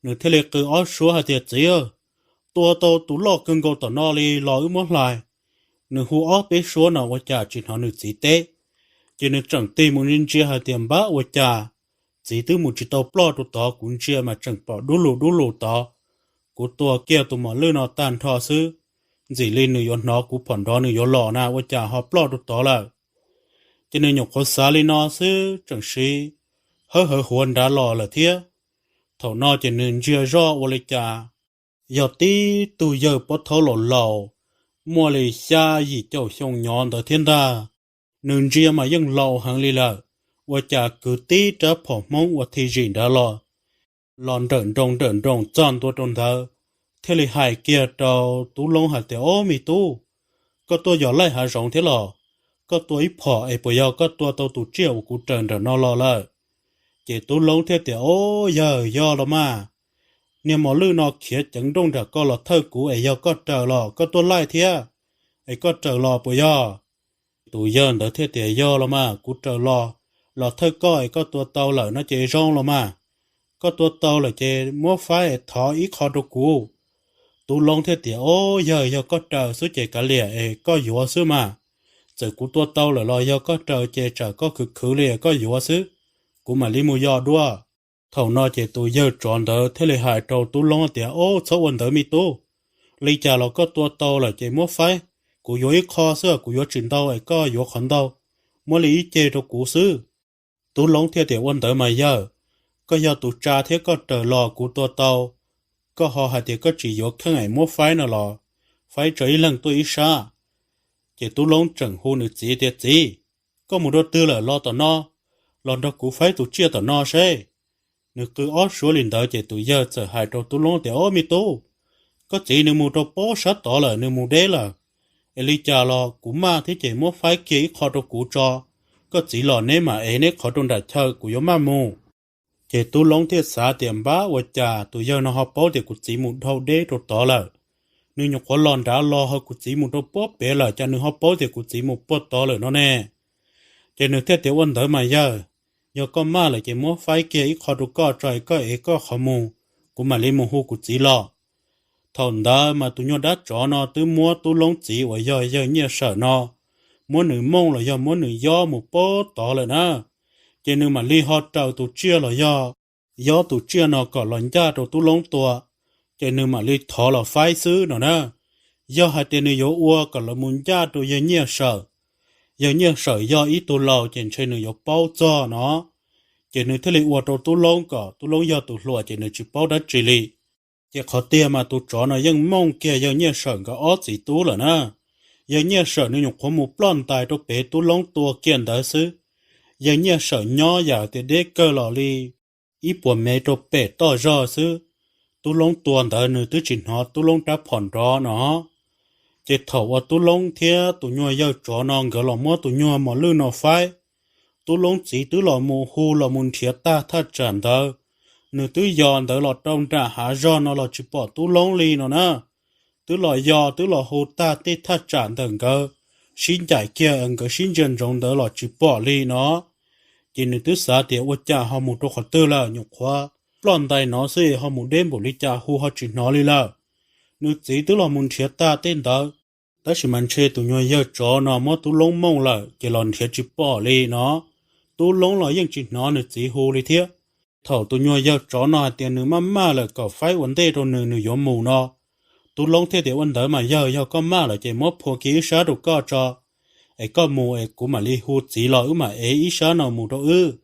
nws thiaj li qw ob suab hais tias, Txiv, tua tau tus loj kawg nkaus tom no li los wb muab hlais. Nws hu ob peb suab no ua cas tsis hnov nws txiv teb. Ces nws tseem tig mus ntsia hais tias, Npab, ua cas txiv twb mus tsis tau ploj rau tod, kuv ntsia mas tseem pom dub lus dub lus tod. Kuv tua kiag tus mos lwj no tag nrho xwb, ntxim li nws yuav hnov kuv phom nrov nws yuav los na, ua cas ho ploj rau tod lawm? Ces nws nyuam qhuav xav li no xwb tseem siv hawb hawv huav nrad los lawm thiab. Thaum no ces nws ntsia zoj ua li cas yog tib tug yawg pob thaub laus laus, muaj li xya yim caum xyoo nyov ntawd thiab ntag. Nws ntsia mas yeej laus heev li lawm, ua cas kwv tib rab phom Hmoob ua thi zim nrad los, los nrawm nroos nrawm nroos txog ntua rau ntawd, thiaj li hais kiag rau tub loob hais tias, Ob me tub, koj tuaj yos laij hav zoov thiab los? Koj tua ib phom es puas yog koj tua tau tus tsiaj uas kuv raws nram no los lawm? Ces tub loob thiaj tias, Ob, yawg, yog los mas. niag mos lwj no khiav ceev nrooj nram koj los thawj kuv es yog koj raws los koj tuaj laij thiab, es koj raws los puas yog? Tus yawg ntawd thiaj tias, Yog los mas, kuv raws los, los thawj koj es koj tua tau lawm no ces zoo los mas. Koj tua tau lawm ces muab faib es thov ib qho rau kuv. Tub Loob thiaj tias, Ob, yawg, yog koj raws xwb ces kav liam es koj yuav xwb mas. Txawm kuv tua tau lawm los yog koj raws ces tsam koj khwv khwv li koj yuav xwb, kuv mam li mus yos dua. Thaum no ces tus yawg tsov ntawd thiaj li hais rau Tub Loob tias, Ob, txhob ua ntawd me tub. Li cas los koj tua tau lawm ces muab faib. Kuv yuav ib qho xwb, kuv yuav tsis ntau es koj yuav qhov ntau. Muab li ib ce rau kuv xwb. Tub Loob thiaj tias, Ua ntawd mas yawg, koj yog tus tsa thiab koj raws los kuv tua tau, koj ho hais tias koj tsis yuav kheej es muab faib no los, faib tso ib leeg tuaj ib sab. Ces Tub Loob tseem hu nws txiv tias, Txiv, koj mus rau twg lawm los tom no, los nrog kuv faib tus tsiaj tom no seb. Nws qw ob suab li ntawd ces tus yawg txawm hais rau Tub Loob tias, Ob, me tub, koj txiv nws mus rau pob sab tod lawm, nws mus deb lawm. Es li cas los kuv maj thiab ces muab faib kiag ib qho rau kuv tso, koj txiv los neb mam ev neb qhov rau nram chaw, kuv yuav maj mus. Ces Tub Loob thiaj xav tias, Npab, ua cas tus yawg no ho paub tias kuv txiv mus dhau deb rau tod lawm? Nws nyuam qhuav los nrad los ho kuv txiv mus rau puag pem lawm, cas nws ho paub tias kuv txiv mus puag tod lawm no ne? Ces nws thiaj tias, Ua ntawd mas yawg, yog koj maj lawm ces muab faib kiag ib qho rau koj tso es koj ev koj qhov mus, kuv mam li mus hu kuv txiv los. Thaum ntawd mas tus nyuag dab tsov no twb muab Tub Loob txiv uas yog yawg Nyiaj Sawm no, muab nws mooj los yog muab nws yob mus puag tod lawm na. Ces nws mam li ho raws tus tsiaj los yog yob tus tsiaj no kom los ncaj rau Tub Loob tua, ces nws mam li thov los faib xwb no na. Yog hais tias nws yuav ua kom los mus ncaj rau yawg Nyiaj Sawm, yawg Nyiaj Sawm yog ib tug laus ces ntshe nws yuav paub txog no, ces nws thiaj li ua rau Tub Loob kom Tub Loob yog tus hluas ces nws tsis paub dab tsi li. Ces qhov tiag mas tus tsov no yeej mooj kiag yawg Nyiaj Sawm nkawd ob txiv tub lawm na. Yawg Nyiaj Sawm nws nyuam qhuav mus ploj ntais rau pem Tub Loob tua kiag ntawd xwb, yawg Nyiaj Sawm nyob yam tias deb kawg los li ib puas mev rau pem toj zog xwb. Tub Loob tua ntawd nws twb tsis hnov Tub Loob rab phom nrov no. Ces thaum uas Tub Loob thiab tus nyuag yawg tsov no nkawd los muab tus nyuag mos lwj no faib, Tub Loob txiv twb los mus hu los mus nrhiav tag thaj tsam ntawd. Nws twb yos ntawd los rau nram hav zog no los tsis pom Tub Loob li no na. Twb los yos twb los hu tag tej thaj tsam ntawm nkawd sib ncaim kiag nkawd sib ntsia ntsoov ntawd los tsis pom li no. Ces nws twb xav tias ua cas ho mus rau qhov twg lawm, nyuam qhuav ploj ntais no xwb ho mus deb npaum li cas hu ho tsis hnov li lawm. Nws txiv twb los mus nrhiav tag tej ntawd, tab sis mas ntshe tus nyuag yawg tsov no muab Tub Loob mooj lawm ces los nrhiav tsis pom li no. Tub Loob los yeej tsis hnov nws txiv hu li thiab. Thaum tus nyuag yawg tsov no hais tias nws maj maj lawm kom faib ua ntej rau nws, nws yuav mus no, Tub Loob thiaj tias, Ua ntawd mas yawg, yog koj maj lawm ces muab phua kiag ib sab rau koj tso, es koj mus es kuv mam li hu txiv los wb mam ev ib sab no mus rau wb.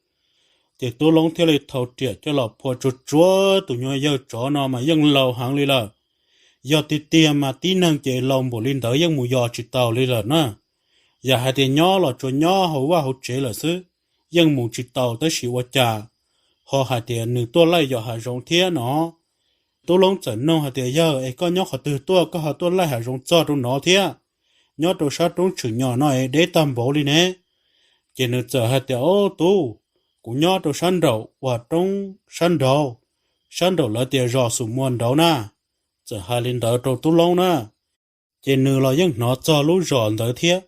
Ces Tub Loob thiaj li thau riam coj los phua tsuag tsuag. Tus nyuag yawg tsov no mas yeej laus heev li lawm. Yog tiag tiag mas tib neeg ces laus npaum li ntawd yeej mus yos tsis taus li lawm na. Yam hais tias nyob los tsuas nyob hauv vaj hauv tsev lawm xwb, yeej mus tsis taus, tab sis ua cas ho hais tias nws tuaj laij yos hav zoov thiab no. Tub Loob txawm nug hais tias, Yawg, es koj nyob qhov twg tuaj, koj ho tuaj laij hav zoov txog rau no thiab? Nyob rau sab roob tshwm nyom no es deb tag npaum li ne. Ces nws txawm hais tias, Ob tub, kuv nyob rau sab nraum uas roob sab nraud, sab nraum lawv tias zos Xus Muas nraud na. Txawm hais li ntawd rau Tub Loob na. Ces nws los yeej hnov txog lub zos ntawd thiab,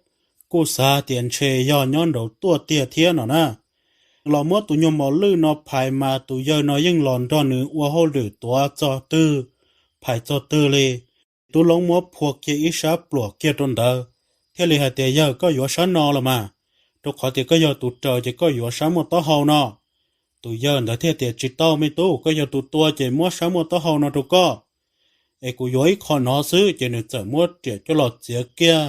kuj xav tias ntshe yog nyob nraud tuaj tiag thiab no na. Los muab tus nyuag mos lwj no phais mas tus yawg no yeej los nrog nws ua hauj lwm tuav txog twg, phais txog twg li. Tub Loob muab phua kiag ib sab pluam kiag rau ntawd, thiaj li hais tias, Yawg, koj yuav sab no los mas, rau qhov tias koj yog tus raws ces koj yuav sab muaj taub hau no. Tus yawg ntawd thiaj tias, Tsis tau me tub, koj yog tus tua ces muab sab muaj taub hau no rau koj, es kuv yuav ib qho no xwb. Ces nws txawm muab riam coj los txiav kiag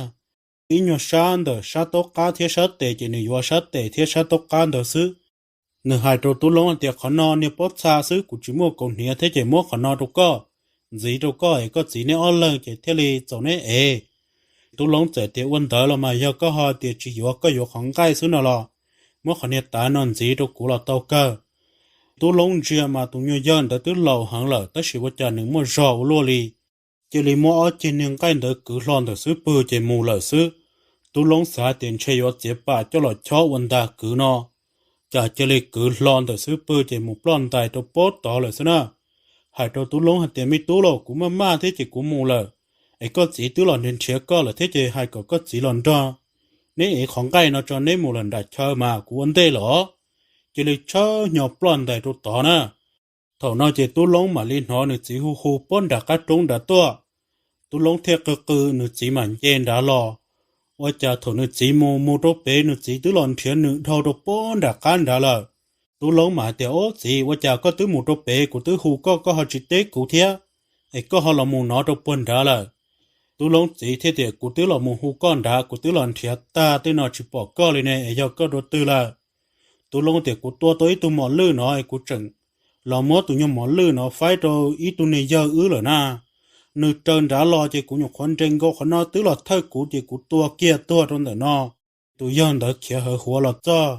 ib nyuag sab ntawm sab taub qab thiab sab tes, ces nws yuav sab tes thiab sab taub qab ntawd xwb. Nws hais rau Tub Loob hais tias, Qhov no niag pob txha xwb, kuv tsis muaj kaus hniav thiab, ces muab qhov no rau koj, ntxiv rau koj es koj txiv neb ob leeg ces thiaj li txaus neb ev. Tub Loob txawm tias, Ua ntawd los mas yog koj ho tias tsis yuav, koj yuav qhov nqaij xwb no los muab qhov niag tav no ntxiv rau kuv los tau kawg. Tub Loob ntsia mas tus nyuag yawg ntawd twb laus heev lawm, tab sis ua cas nws muaj zog ua luaj li. Cia li muab ob ceg niag nqaij ntawd kwv hlo ntawm xub pwg ces mus lawm xwb. Tub Loob xav tias ntshe yuav txiav pam coj los chob ua ntag kwv no, cas cia li kwv hlo ntawm xub pwg ces mus ploj ntais rau pob tod lawm xwb na. hais rau Tub Loob hais tias, Me tub lauj, kuv maj maj thiab ces kuv mus lawm, es koj txiv twb los nrhiav nrhiav koj lawm thiab ces hais kom koj txiv los nrog neb ev qhov nqaij no tso neb mus lawm nram chaw mas kuv ua ntej lawm os. Cia li tshawb hnyo ploj ntais rau tod na. Thaum no ces Tub Loob mam li hnov nws txiv hu hu puag nram qab roob nrad tuaj. Tub Loob thiaj qw qw, nws txiv mam nce nrad los. Ua cas thaum nws txiv mus mus rau pem, nws txiv twb los nrhiav nws dhau rau puag nram qab nrad lawm. Tub Loob mam hais tias, Ob txiv, ua cas koj twb mus rau pem, kuv twb hu koj koj ho tsis teb kuv thiab, es koj ho los mus no rau puag nrad lawm? Tub Loob txiv thiaj tias, Kuv twb los mus hu koj nrad, kuv twb los nrhiav tag tej no tsis pom koj li ne, es yog koj dua twg lawm? Tub Loob tias, Kuv tua tau ib tug mos lwj no es kuv tseem los muab tus nyuag mos lwj no faib rau ib tug niag yawg wb lawm na. Nws raws nrad los ces kuv nyuam qhuav nres nkaus qhov no twb los thawj kuv ces kuv tua kiag tuag rau ntawm no. Tus yawg ntawd khiav hawv huav los txog,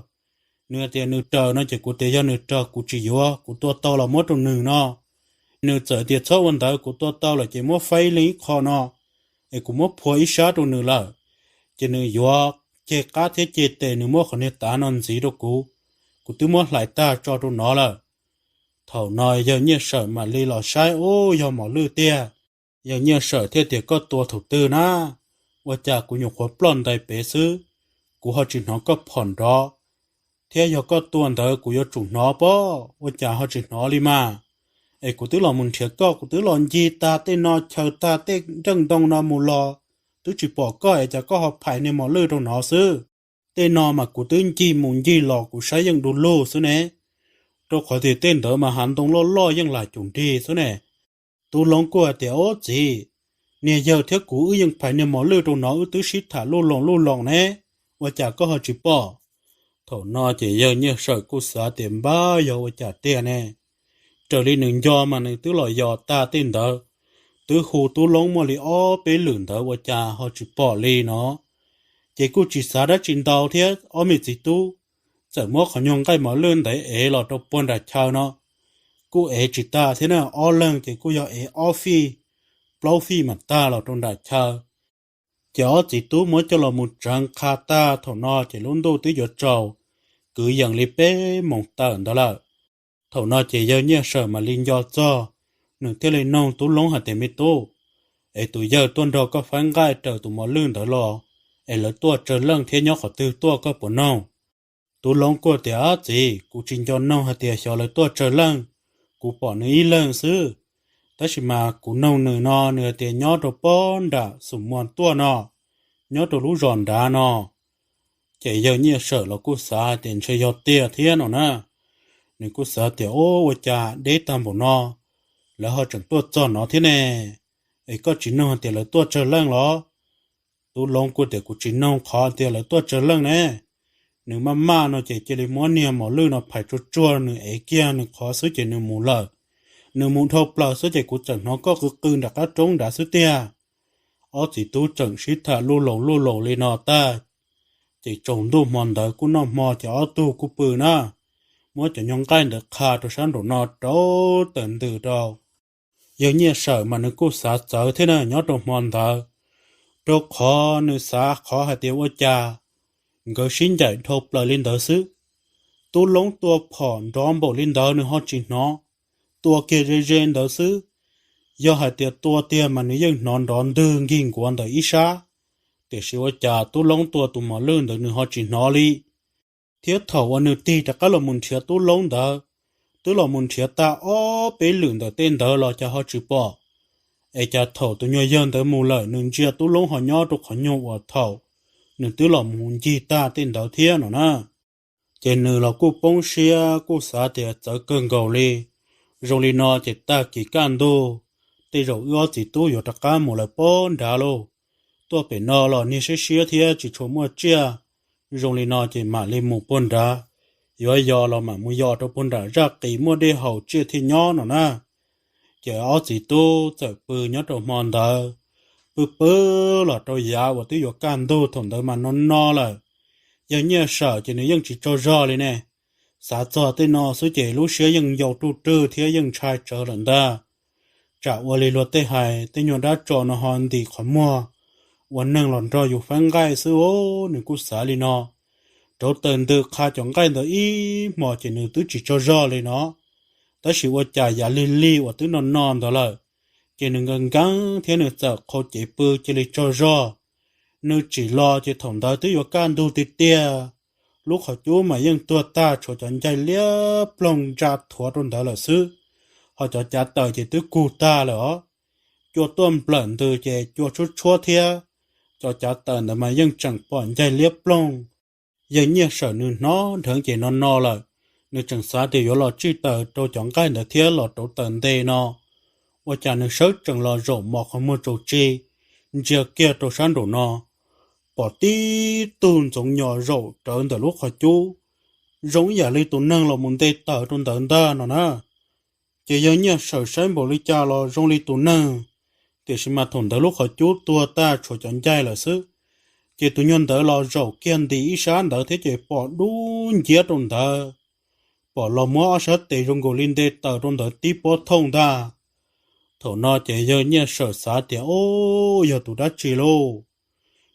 nws tias nws raws no ces kuv tias yog nws raws kuv tsis yuav, kuv tua tau los muab rau nws no. Nws txawm tias, Txhob ua ntawd, kuv tua tau lawm ces muab faib ib leeg ib qho no, es kuv muab phua ib sab rau nws lawm. Ces nws yuav ceg qab thiab ceg tes, nws muab qhov niag tav no ntxiv rau kuv, kuv twb muab hlais tag tso rau no lawm. Thaum no yawg Nyiaj Sawm mam li los saib, Ub, yog mos lwj tiag. Yawg Nyiaj Sawm thiaj tias, Koj tua thaum twg na? Ua cas kuv nyuam qhuav ploj ntais pem xwb, kuv ho tsis hnov koj phom nrov, thiab yog koj tua ntawd kuv yuav tsum hnov pob, ua cas ho tsis hnov li mas? Es kuv twb los mus nrhiav koj, kuv twb los ncig tag tej no, chaws tag tej nreej ntoo no mus los, twb tsis pom koj es cas koj ho phais niag mos lwj rau no xwb? Tej no mas kuv twb ncig mus ncig los kuv saib yeej du lug xwb ne, rau qhov tias tej ntawd mas hav ntoo loj loj yeej lam cum nrig xwb ne. Tub Loob kuj hais tias, Ob txiv, niag yawg thiab kuv wb yeej phais niag mos lwj rau no wb twb sib tham luj loos luj loos ne, ua cas koj ho tsis pom? Thaum no ces yawg Nyiaj Sawm kuj xav tias, Npab, yog ua cas tiag ne? Raws li nws nco mas nws twb los yos tag tej ntawd, twb hu Tub Loob muaj li ob peb lwm ntawd ua cas ho tsis pom li no. Ces kuj tsis xav dab tsi ntau thiab, ob me txiv tub txawm muab qhov nyuag nqaij mos lwj ntawd ev los rau puag nram chaw no. Kuj ev tsis tag thiab na, ob leeg ces kuj yog ev ob fij, plaub fij mam tag los rau nram chaw. Ces ob txiv tub muab coj los mus tseev qha tag, thaum no ces lub ntuj twb yuav tsaus, kwv yees li peb moos tawm ntawd lawm. Thaum no ces yawg Nyiaj Sawm mam li nco txog, nws thiaj li noog Tub Loob hais tias, Me tub, es tus yawg tuaj nrog koj faib nqaij raws tus mos lwj ntawd los, es lawv tuaj tsawg leej thiab nyob qhov twg tuaj koj puas noog? Tub Loob kuj tias, Ob txiv, kuv tsis nco noog hais tias xyov lawv tuaj tsawg leej, kuv pom nws ib leeg xwb. Tab sis mas kuv noog nws no nws hais tias nyob rau puag nram Xum Muas tuaj no, nyob rau lub zos nrad no. Ces yawg Nyiaj Sawm los kuj xav hais tias ntshe yog tiag thiab no na. Nws kuj xav tias, Ub, ua cas deb tag npaum no, lawv ho tseem tuaj txog no thiab ne? Es koj tsis noog hais tias lawv tuaj tsawg leej los? Tub Loob kuj tias, Kuv tsis noog qhov tias lawv tuaj tsawg leej ne. Nws maj maj no ces cia li muab niag mos lwj no phais tsuag tsuag, nws ev kiag nws qhov xwb ces nws mus lawm. Nws mus dhau plaws xwb ces kuv txawm hnov koj qw qw nram qab roob nrad xwb tiag. Ob txiv tub tseem sib tham luj laus luj laus li no tag, ces tsaus ntuj hmo ntawd kuj noj hmo ces ob tug kuj pw na, muab cov nyuag nqaij ntawd qha rau sab nraum no rau tawm ntws rau. Yawg Nyiaj Sawm mas nws kuj xav txawv thiab na nyob rau hmo ntawd, rau qhov nws xav qhov hais tias ua cas nkawd sib ncaim dhau plaws li ntawd xwb, Tub Loob tua phom nrov npaum li ntawd nws ho tsis hnov, tua kiag ze ze ntawd xwb. Yog hais tias tua tiag mas nws yeej hnov nrov ntwg nkig nkuav ntawm ib sab, tiam sis ua cas Tub Loob tua tus mos lwj ntawd nws ho tsis hnov li. Thiab thaum uas nws tig rov qab los mus nrhiav Tub Loob ntawd, twb los mus nrhiav tag ob peb lwm ntawm tej ntawd los cas ho tsis pom. Es cas thaum tus nyuag yawg ntawd mus lawm nws ntsia Tub Loob ho nyob rau qhov nyuag uas thaum nws twb los mus ncig tag tej ntawd thiab no na. Ces nws los kuj poob siab kuj xav tias txawv kawg nkaus li. Zoo li no ces tag kis kaj ntug, tej zaum wb ob txiv tub yuav rov qab mus lawm pob nrad lauj. Tuaj pem no los niag siab siab thiab tsis tshua muaj tsiaj. Zoo li no ces mam li mus puag nrad, yuav yos los mam mus yos rau puag nram zaj qis muaj dej haus tsiaj thiaj nyob no na. Ces ob txiv tub txawm pw nyob rau hmo ntawd, pw pw los rau yav uas twb yuav kaj ntug thaum ntawd mas no no lawm. Yawg Nyiaj Sawm ces nws yeej tsis tsaug zog li ne. Xav txog tej no xwb ces lub siab yeej yau ruj rwg thiab yeej ntshai tsawv lawm ntag. Tsam ua li luag tej hais tej nyuag dab tso no ho ntim qhov muag ua neeg los nrog yus faib nqaij xwb os, nws kuj xav li no. Rauv taws ntws qha cov nqaij ntawd ib hmos ces nws twb tsis tsaug zog li no. Tab sis ua cas yam lig lig uas twb no no ntawd lawm, ces nws nkees nkees thiab nws txawm qhau cev pw cia li tsaug zog. Nws tsim los ces thaum ntawd twb yuav kaj ntug tiag tiag. Lub qhov cub mas yeej tuag tag, tshuav cov ncaig liab ploog ntsa thuav rau ntawd lawm xwb, ho cov cav taws ces twb kug tag lawm os. Cua tuaj nplawm ntws ces cua tshuab tshuab thiab, cov cav taws ntawd mas yeej tseem pom ncaig liab ploog. Yawg Nyiaj Sawm nws hnov dheev ces no no lawm, nws tseem xav tias yuav los tsij taws rau cov nqaij ntawd thiab los rauv taws nte no. Ua cas nws sawv tsees los zaum mos qhov muag tsaus tseg, ntsia kiag rau sab nraum no, pom tib tug ntxoov nyos zaum rawv ntawm lub qhov cub, zoo ib yam li tus neeg los mus nte taws rau ntawd ntag no na. Ces Yawg Nyiaj Sawm saib npaum li cas los zoo li tus neeg, tiam sis mas thaum ntawd lub qhov cub tuag tag tshuav cov ncaig lawm xwb. Ces tus nyuag ntawd los zaum kiag nti ib sab ntawd thiab ces pom dub nciab rau ntawd, pom los muab ob sab tes zoo nkaus li nte taws rau ntawd tib pob thooj ntag. Thaum no ces Yawg Nyiaj Sawm xav tias, Ub, yog tus dab tsi lauj?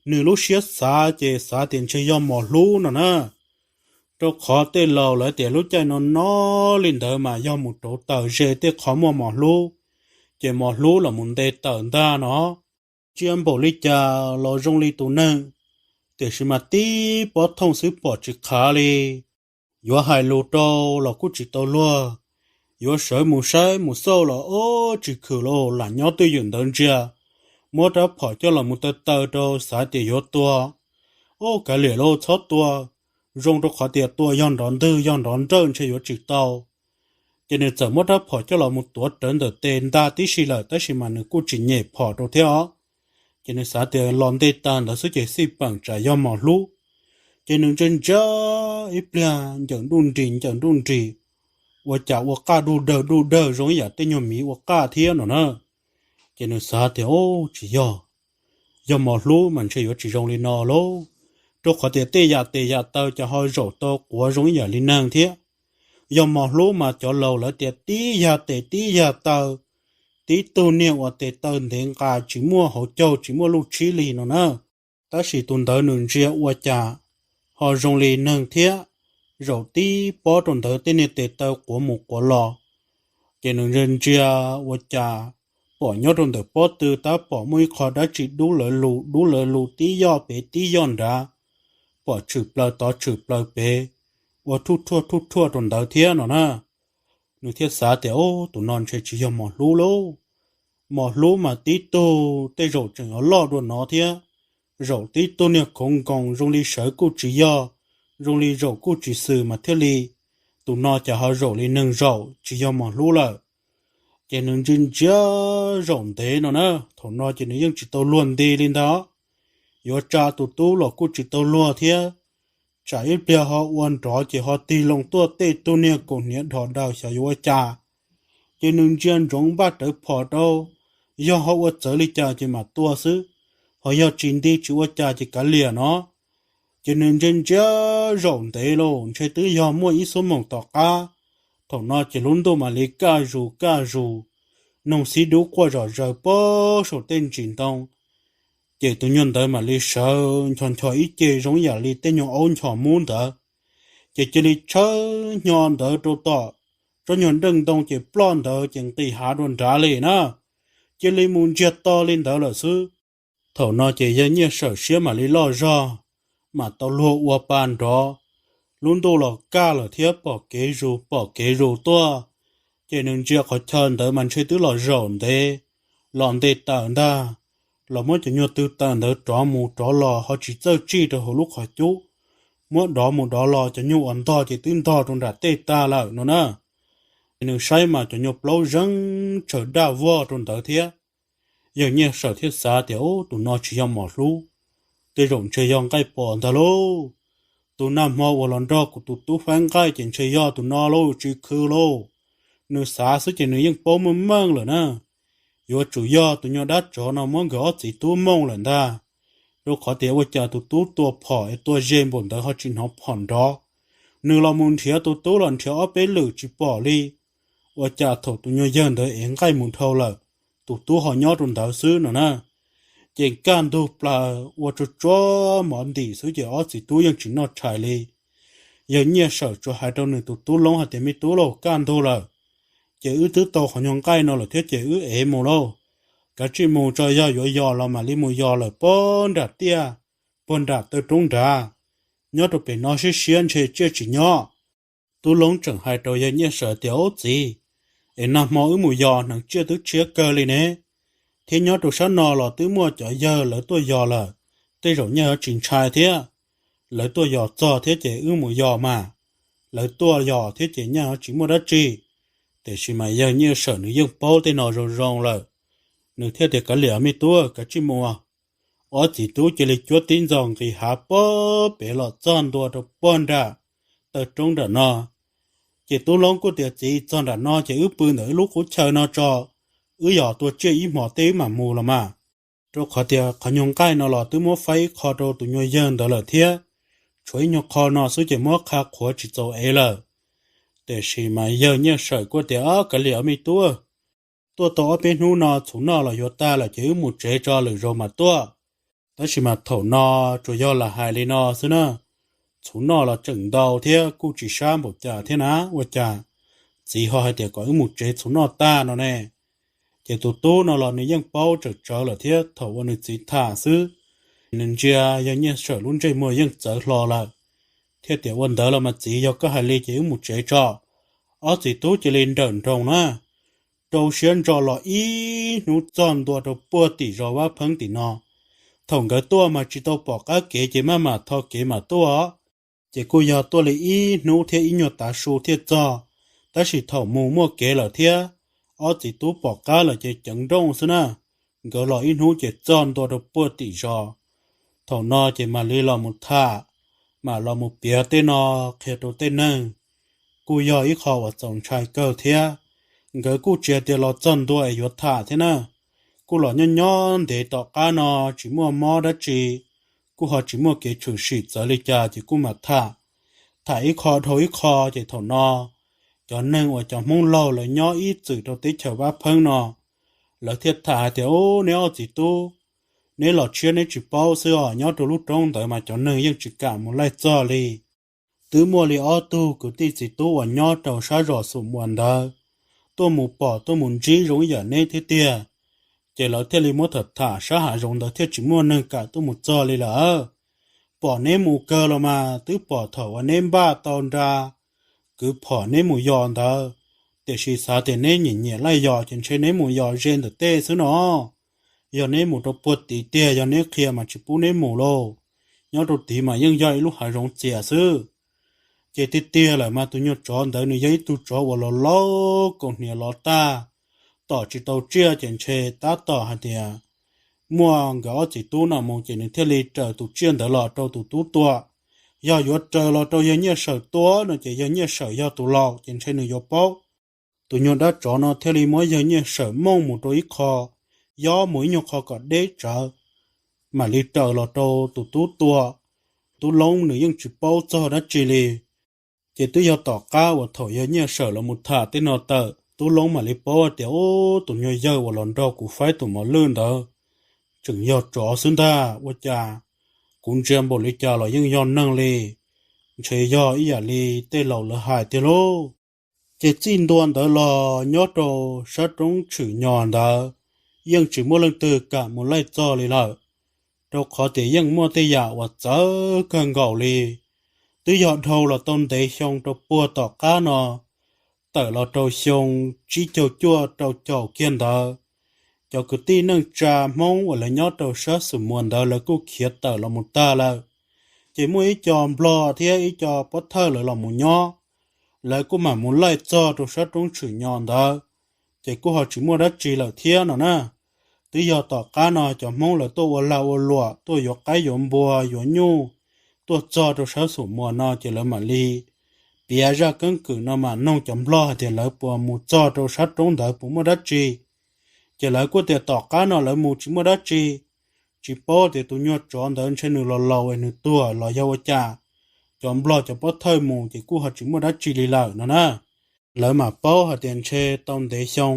Nws lub siab xav ces xav tias ntshe yog mos hlub no na, rau qhov tej laus lawv tias lub caij no no li ntawd mas yog mus rauv taws ze tej qhov muaj mos hlub, ces mos hlub los mus nte taws ntag no. Ntsia npaum li cas los zoo li tus neeg, tiam sis mas tib pob thooj xwb pom tsis qhav li. Yuav hais lus rau los kuj tsis tau luag, yuav sawv mus saib mus xauj los ub tsis khwm lauj, lam nyob twj ywm ntawd ntsia. Muab rab phom coj los mus taw taw rau xav tias yuav tua, ub kav liam lauj, txhob tua, zoo rau qhov tias tua yog nrov ntwg yog nrov nrawj ntshe yuav tsis tau. Ces nws txawm muab rab phom coj los mus tuav rawv ntawm tes ntag tib si lawm, tab sis mas nws kuj tsis nyem phom rau thiab os. Ces nws xav tias los nte taws ntawd xwb ces xij peem tsam yog mos hlub. Ces nws ntsia ntsia ib pliag, ncaws nruj nris ncaws nruj nris, ua cas ua qaj duj dawg duj dawg zoo ib yam tej nyuag miv ua qaj thiab no na. Ces nws xav tias, Ub, tsis yog, yog mos hlub mas ntshe yuav tsis zoo li no lauj, rau qhov tias tej yam tes yam taw ces ho zaum tau quav zoo ib yam li neeg thiab. Yog mos hlub mas cov laus lawv tias tib yag tes tib yag taw, tib tug niag uas tes taw ntev nqa tsis muaj hauv caug tsis muaj luj tshib li no na. Tab sis tus ntawd nws ntsia ua cas ho zoo li neeg thiab, zaum tib pob rau ntawd tej niag tes taw quav mus quav los. Ces nws ntsia ntsia ua cas pom nyob rau ntawm pob tw tab pom muaj ib qho dab tsi dub lawv lus dub lawv lus tib yoj pem tib yoj nrad, pom tshwm plaws tod tshwm plaws pem, ua thuj thuaj thuj thuaj rau ntawd thiab no na. Nws thiaj xav tias, Ub, tus no ntshe tsis yog mos hlub lauj. Mos hlub mas tib tug tej zaum tseem yuav loj dua no thiab, zaum tib tug niag khoov nkoos zoo li sawv kuj tsis yog, zoo li zaum kuj tsis xwm mas thiaj li. Tus no cas ho zaum li neeg zaum tsis yog mos hlub lawm. Ces nws ntsia ntsia zaum ntev no na, thaum no ces nws yeej tsis tau luag nti li ntag. Yuav tsa tus tub los kuj tsis tau luag thiab, tsam ib pliag ho ua nrov ces ho tig loo tuaj tej tug niag kaus hniav dhos daws xyov yuav ua cas. Ces nws ntsia ntsoov npaj rawv phom rau, yog ho ua txawv li cas ces mam tua xwb, ho yog tsis nti tsis ua cas ces kav liam no. Ces nws ntsia ntsia zaum ntev lauj, ntshe twb yog muaj ib xuab moos tom qab. Thaum no ces lub ntuj mam li kaj zus kaj zus, noog xib dub quaj zom zaws pob saum tej ntsis ntoo. Ces tus nyuag ntawd mam li sawv nchos nchos ib ce zoo ib yam li tej nyuag aub nchos mub ntawd. Ces cia li tshawb hnyo ntawd rau tom tsob nyuag nreej ntoo ces ploj ntawd ces nqis hav dua nrad li na. Cia li mus ntsiag to li ntawd lawm xwb. Thaum no ces yawg Nyiaj Sawm siab mam li loj zog, mam tau luag ua pa nrov. Lub ntuj los kaj lawm thiab pom kev zus pom kev zus tuaj. Ces nws ntsia qhov chaw ntawd mas ntshe twb los zaum ntev, los nte taws ntag, los muab cov nyuag tw taws ntawd rov mus rov los ho tsis txawj tsij rau hauv lub qhov cub, muab dov mus dov los cov nyuag uas ntog ces twb ntog rau nram tej tag lawm no na. Ces nws saib mas cov nyuag plaub zeeb tsawv daj vog rau ntawd thiab. Yawg Nyiaj Sawm thiaj xav tias, Ub, tus no tsis yog mos hlub, tej zaum ntshe yog nqaij pos ntag lauj. Tus nag hmo uas los nrog kuv tus tub faib nqaij ces ntshe yog tus no lauj, tsis khwv lauj. Nws xav xwb ces nws yeej paub meej meej lawm na. Yuav tsum yog tus nyuag dab tsov no muab nkawd ob txiv tub mooj lawm ntag, rau qhov tias ua cas tus tub tua phom es tua ze npaum ntawd ho tsis hnov phom nrov. Nws los mus nrhiav tus tub los nrhiav ob peb lwm tsis pom li. Ua cas thaum tus nyuag yawg ntawd ev nqaij mus dhau lawm, tus tub ho nyob rau ntawd xwb no na. Ces kaj ntug plaws ua tsuag tsuag mov ntim xwb ces ob txiv tub yeej tsis noj tshais li. Yawg Nyiaj Sawm tsuas hais rau nws tus tub Loob hais tias, Me tub lauj, kaj ntug lawm, ces wb twb tau qhov nyuag nqaij no lawm thiab ces wb ev mus lauj. Kav tsij mus tso, yog yuav yos los mam li mus yos lawm puag nram tiaj, puag nram taw roob nrad, nyob rau pem no siab siab ntshe tsiaj tsis nyob. Tub Loob tseem hais rau yawg Nyiaj Sawm tias, Ub txiv, es nag hmo wb mus yos hneev tsiaj twb tshiab kawg li ne, thiab nyob rau sab no los twb muaj cov yawg lawv tuaj yos lawm, tej zaum nyaj yuav tsis ntshai thiab. Lawv tuaj yos txog thiab ces wb mus yos mas, lawv tuaj yos thiab ces nyaj yuav tsis muaj dab tsi. Tiam sis mas yawg Nyiaj Sawm nws yeej paub tej no zoo zoo lawm, nws thiaj tias, Kav liam me tub, kav tsij mus. Ob txiv tub cia li cuab tib ntxos nqis hav puag pem los txog ntua rau puag nram taw roob nram no. Ces Tub Loob kuj tias, Txiv, txog nram no ces wb pw ntawm wb lub qub chaw no tso, wb yos tua tsiaj ib hmos tej wb mam mus los mas. Rau qhov tias qhov nyuag nqaij no los twb muab faib ib qho rau tus nyuag yawg ntawd lawm thiab, tshuav ib nyuag qho no xwb ces muab qha qhuav tsis txaus ev lawm. Tiam sis mas yawg Nyiaj Sawm kuj tias, Kav liam me tub, tuaj tau ob peb hnub no txhuv noj los yuav tag lawm ces wb mus tsev tso, lwm zaus mas tuaj. Tab sis mas thaum no tsuas yog lam hais li no xwb na, txhuv noj los tseem ntau thiab kuj tsis sab npaum cas thiab na, ua cas txiv ho hais tias kom wb mus tsev txhuv noj tag no ne? Ces tus tub no los nws yeej paub tsawm tsawv lawm thiab, thaum uas nws txiv tham xwb, nws ntsia yawg Nyiaj Sawm lub ntsej muag yeej txawv hlo lawm, thiaj tias, Ua ntawd los mas txiv, yog koj hais li ces wb mus tsev tso. Ob txiv tub cia li nrawm nroos na, rau siab ntso los ib hnub txog ntua rau puag tim zos Vab Pheeb tim no. Thaum nkawd tuaj mas tsis tau pom qab kev ces maj mam tho kev mam tuaj. Ces kuj yog tuaj li ib hnub thiab ib nyuag tav su thiaj txog, tab sis thaum mus muaj kev lawm thiab, ob txiv tub pom qab lawm ces ceev nrooj xwb na, nkawd los ib hnub ces txog ntua rau puag tim zos. Thaum no ces mam li los mus tham, mam los mus piav tej no qhia rau tej neeg, kuj yog ib qho uas txaus ntshai kawg thiab. Nkawd kuj tsis hais tias los txog ntua es yuav tham thiab na, kuj los nyob nyob ntev tom qab no tsis muaj mob dab tsi, kuj ho tsis muaj kev tshwm sim txawv li cas ces kuj mam tham, tham ib qho dhau ib qho. Ces thaum no cov neeg uas cov Hmoob laug lawv nyob ib txwm rau teb chaws Vab Pheeb no, lawv thiaj tham hais tias, Ub, neb ob txiv tub, neb los tshiab neb tsis paub xwb os, nyob rau lub roob ntawd mas cov neeg yeej tsis kam mus laij txog li. Twb muaj li ob tug kwv tij txiv tub uas nyob rau sab zos Xum Muas ntawd tuaj mus pom tuaj mus ntsib zoo ib yam neb thiab tiag, ces lawv thiaj li muab tham tham sab hav zoov ntawd thiaj tsis muaj neeg kam tuaj mus txog li lawm. Pom neb mus kawg los mas twb pom thaum uas neb npaj tau nra kwv phom neb mus yos ntawd, tiam sis xav tias neb nyiam nyiam laij yos ces ntshe neb mus yos ze ntawm tej xwb no. Yog neb mus rau puag tid tiag, yog neb qhia mas tsis pub neb mus lauj. Nyob rau tid mas yeej yog ib lub hav zoov txias xwb. Ces tiag tiag lawm mas tus nyuag tsov ntawd nws yog ib tug tsov uas los laus kaus hniav lov tag, tom tsis tau tsiaj ces ntshe tab tom hais tias muaj nkawd ob txiv tub no mus ces nws thiaj li raws tus tsiaj ntawd los rau tus tub tua. Yog yuav raws los rau yawg Nyiaj Sawm tua no ces yawg Nyiaj Sawm yog tus laus ces ntshe nws yuav paub. Tus nyuag dab tsov no thiaj li muab yawg Nyiaj Sawm mooj mus rau ib qho, yob mus ib nyuag qho kom deb tsawv, mam li raws los rau tus tub tua. Tub Loob nws yeej tsis paub txog dab tsi li. Ces twb yog tom qab uas thaum yawg Nyiaj Sawm los mus tham tej no tawm, Tub Loob mam li paub tias, Ub, tus nyuag yawg uas los nrog kuv faib tus mos lwj ntawd tseem yog tsov xwb ntag. Ua cas kuv ntsia npaum li cas los yeej yog neeg li, ntshe yog ib yam li tej laus lawv hais tiag lauj. Ces txij ntua ntawd los nyob rau sab roob Tshwm Nyos ntawd yeej tsis muaj leej twg kam mus laij txog li lawm, rau qhov tias yeej muaj tej yam uas txawv kawg nkaus li. Twb yog dhau los tau ntev xyoo rau puag tom qab no, tawm los rau xyoo tsib caug cuaj rau caum kiag ntawd, cov kwv tij neej tsa Hmoob uas lawv nyob rau sab Xum Muas ntawd lawv kuj khiav tawm los mus tag lawm. Ces muaj ib co Nplog thiab ib co Pob Thawj lawv los mus nyob, lawv kuj mam mus laij txog rau sab roob Tshwm Nyos ntawd, ces kuj ho tsis muaj dab tsi lawm thiab no na. Twb yog tom qab no cov Hmoob lawv tuaj ua lag ua luam, tuaj yuav qaib yuav npua yuav nyuj, tuaj txog rau sab Xum Muas no ces lawv mam li piav zaj keeb kwm no mam noog cov Nplog hais tias lawv puas mus txog rau sab roob ntawd puas muaj dab tsi. Ces lawv kuj tias tom qab no lawv mus tsis muaj dab tsi, tsis paub tias tus nyuag tsov ntawd ntshe nws los laus es nws tuag los yog ua cas, cov Nplog cov Pob Thawj mus ces kuj ho tsis muaj dab tsi li lawm no na. Lawv mam paub hais tias ntshe tau ntev xyoo,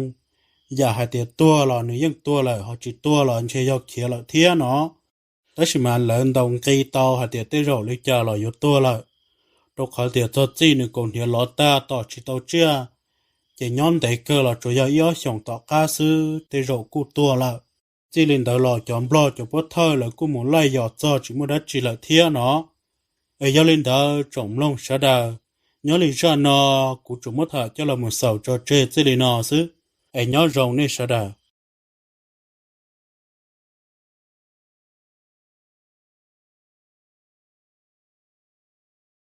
yam hais tias tuag los nws yeej tuag lawm, ho tsis tuag los ntshe yog khiav lawm thiab no. Tab sis mas lawv ntaus nqi tau hais tias tej zaum li cas los yuav tuag lawm, rau qhov tias txog txij nws kaus hniav lov tag tom tsis tau tsiaj, ces nyob ntev kawg los tsuas yog ib ob xyoos tom qab xwb tej zaum kuj tuag lawm. Txij li ntawd los cov nplog cov pov thawj lawv kuj mus laij yos txog tsis muaj dab tsi lawm thiab no. Es yog li ntawd tsoom mloog sawv daws, nyob li zaj no kuv tsuas muab tham coj los mus xaus tso tseg txij li no xwb. Es nyob zoo nej sawv daws.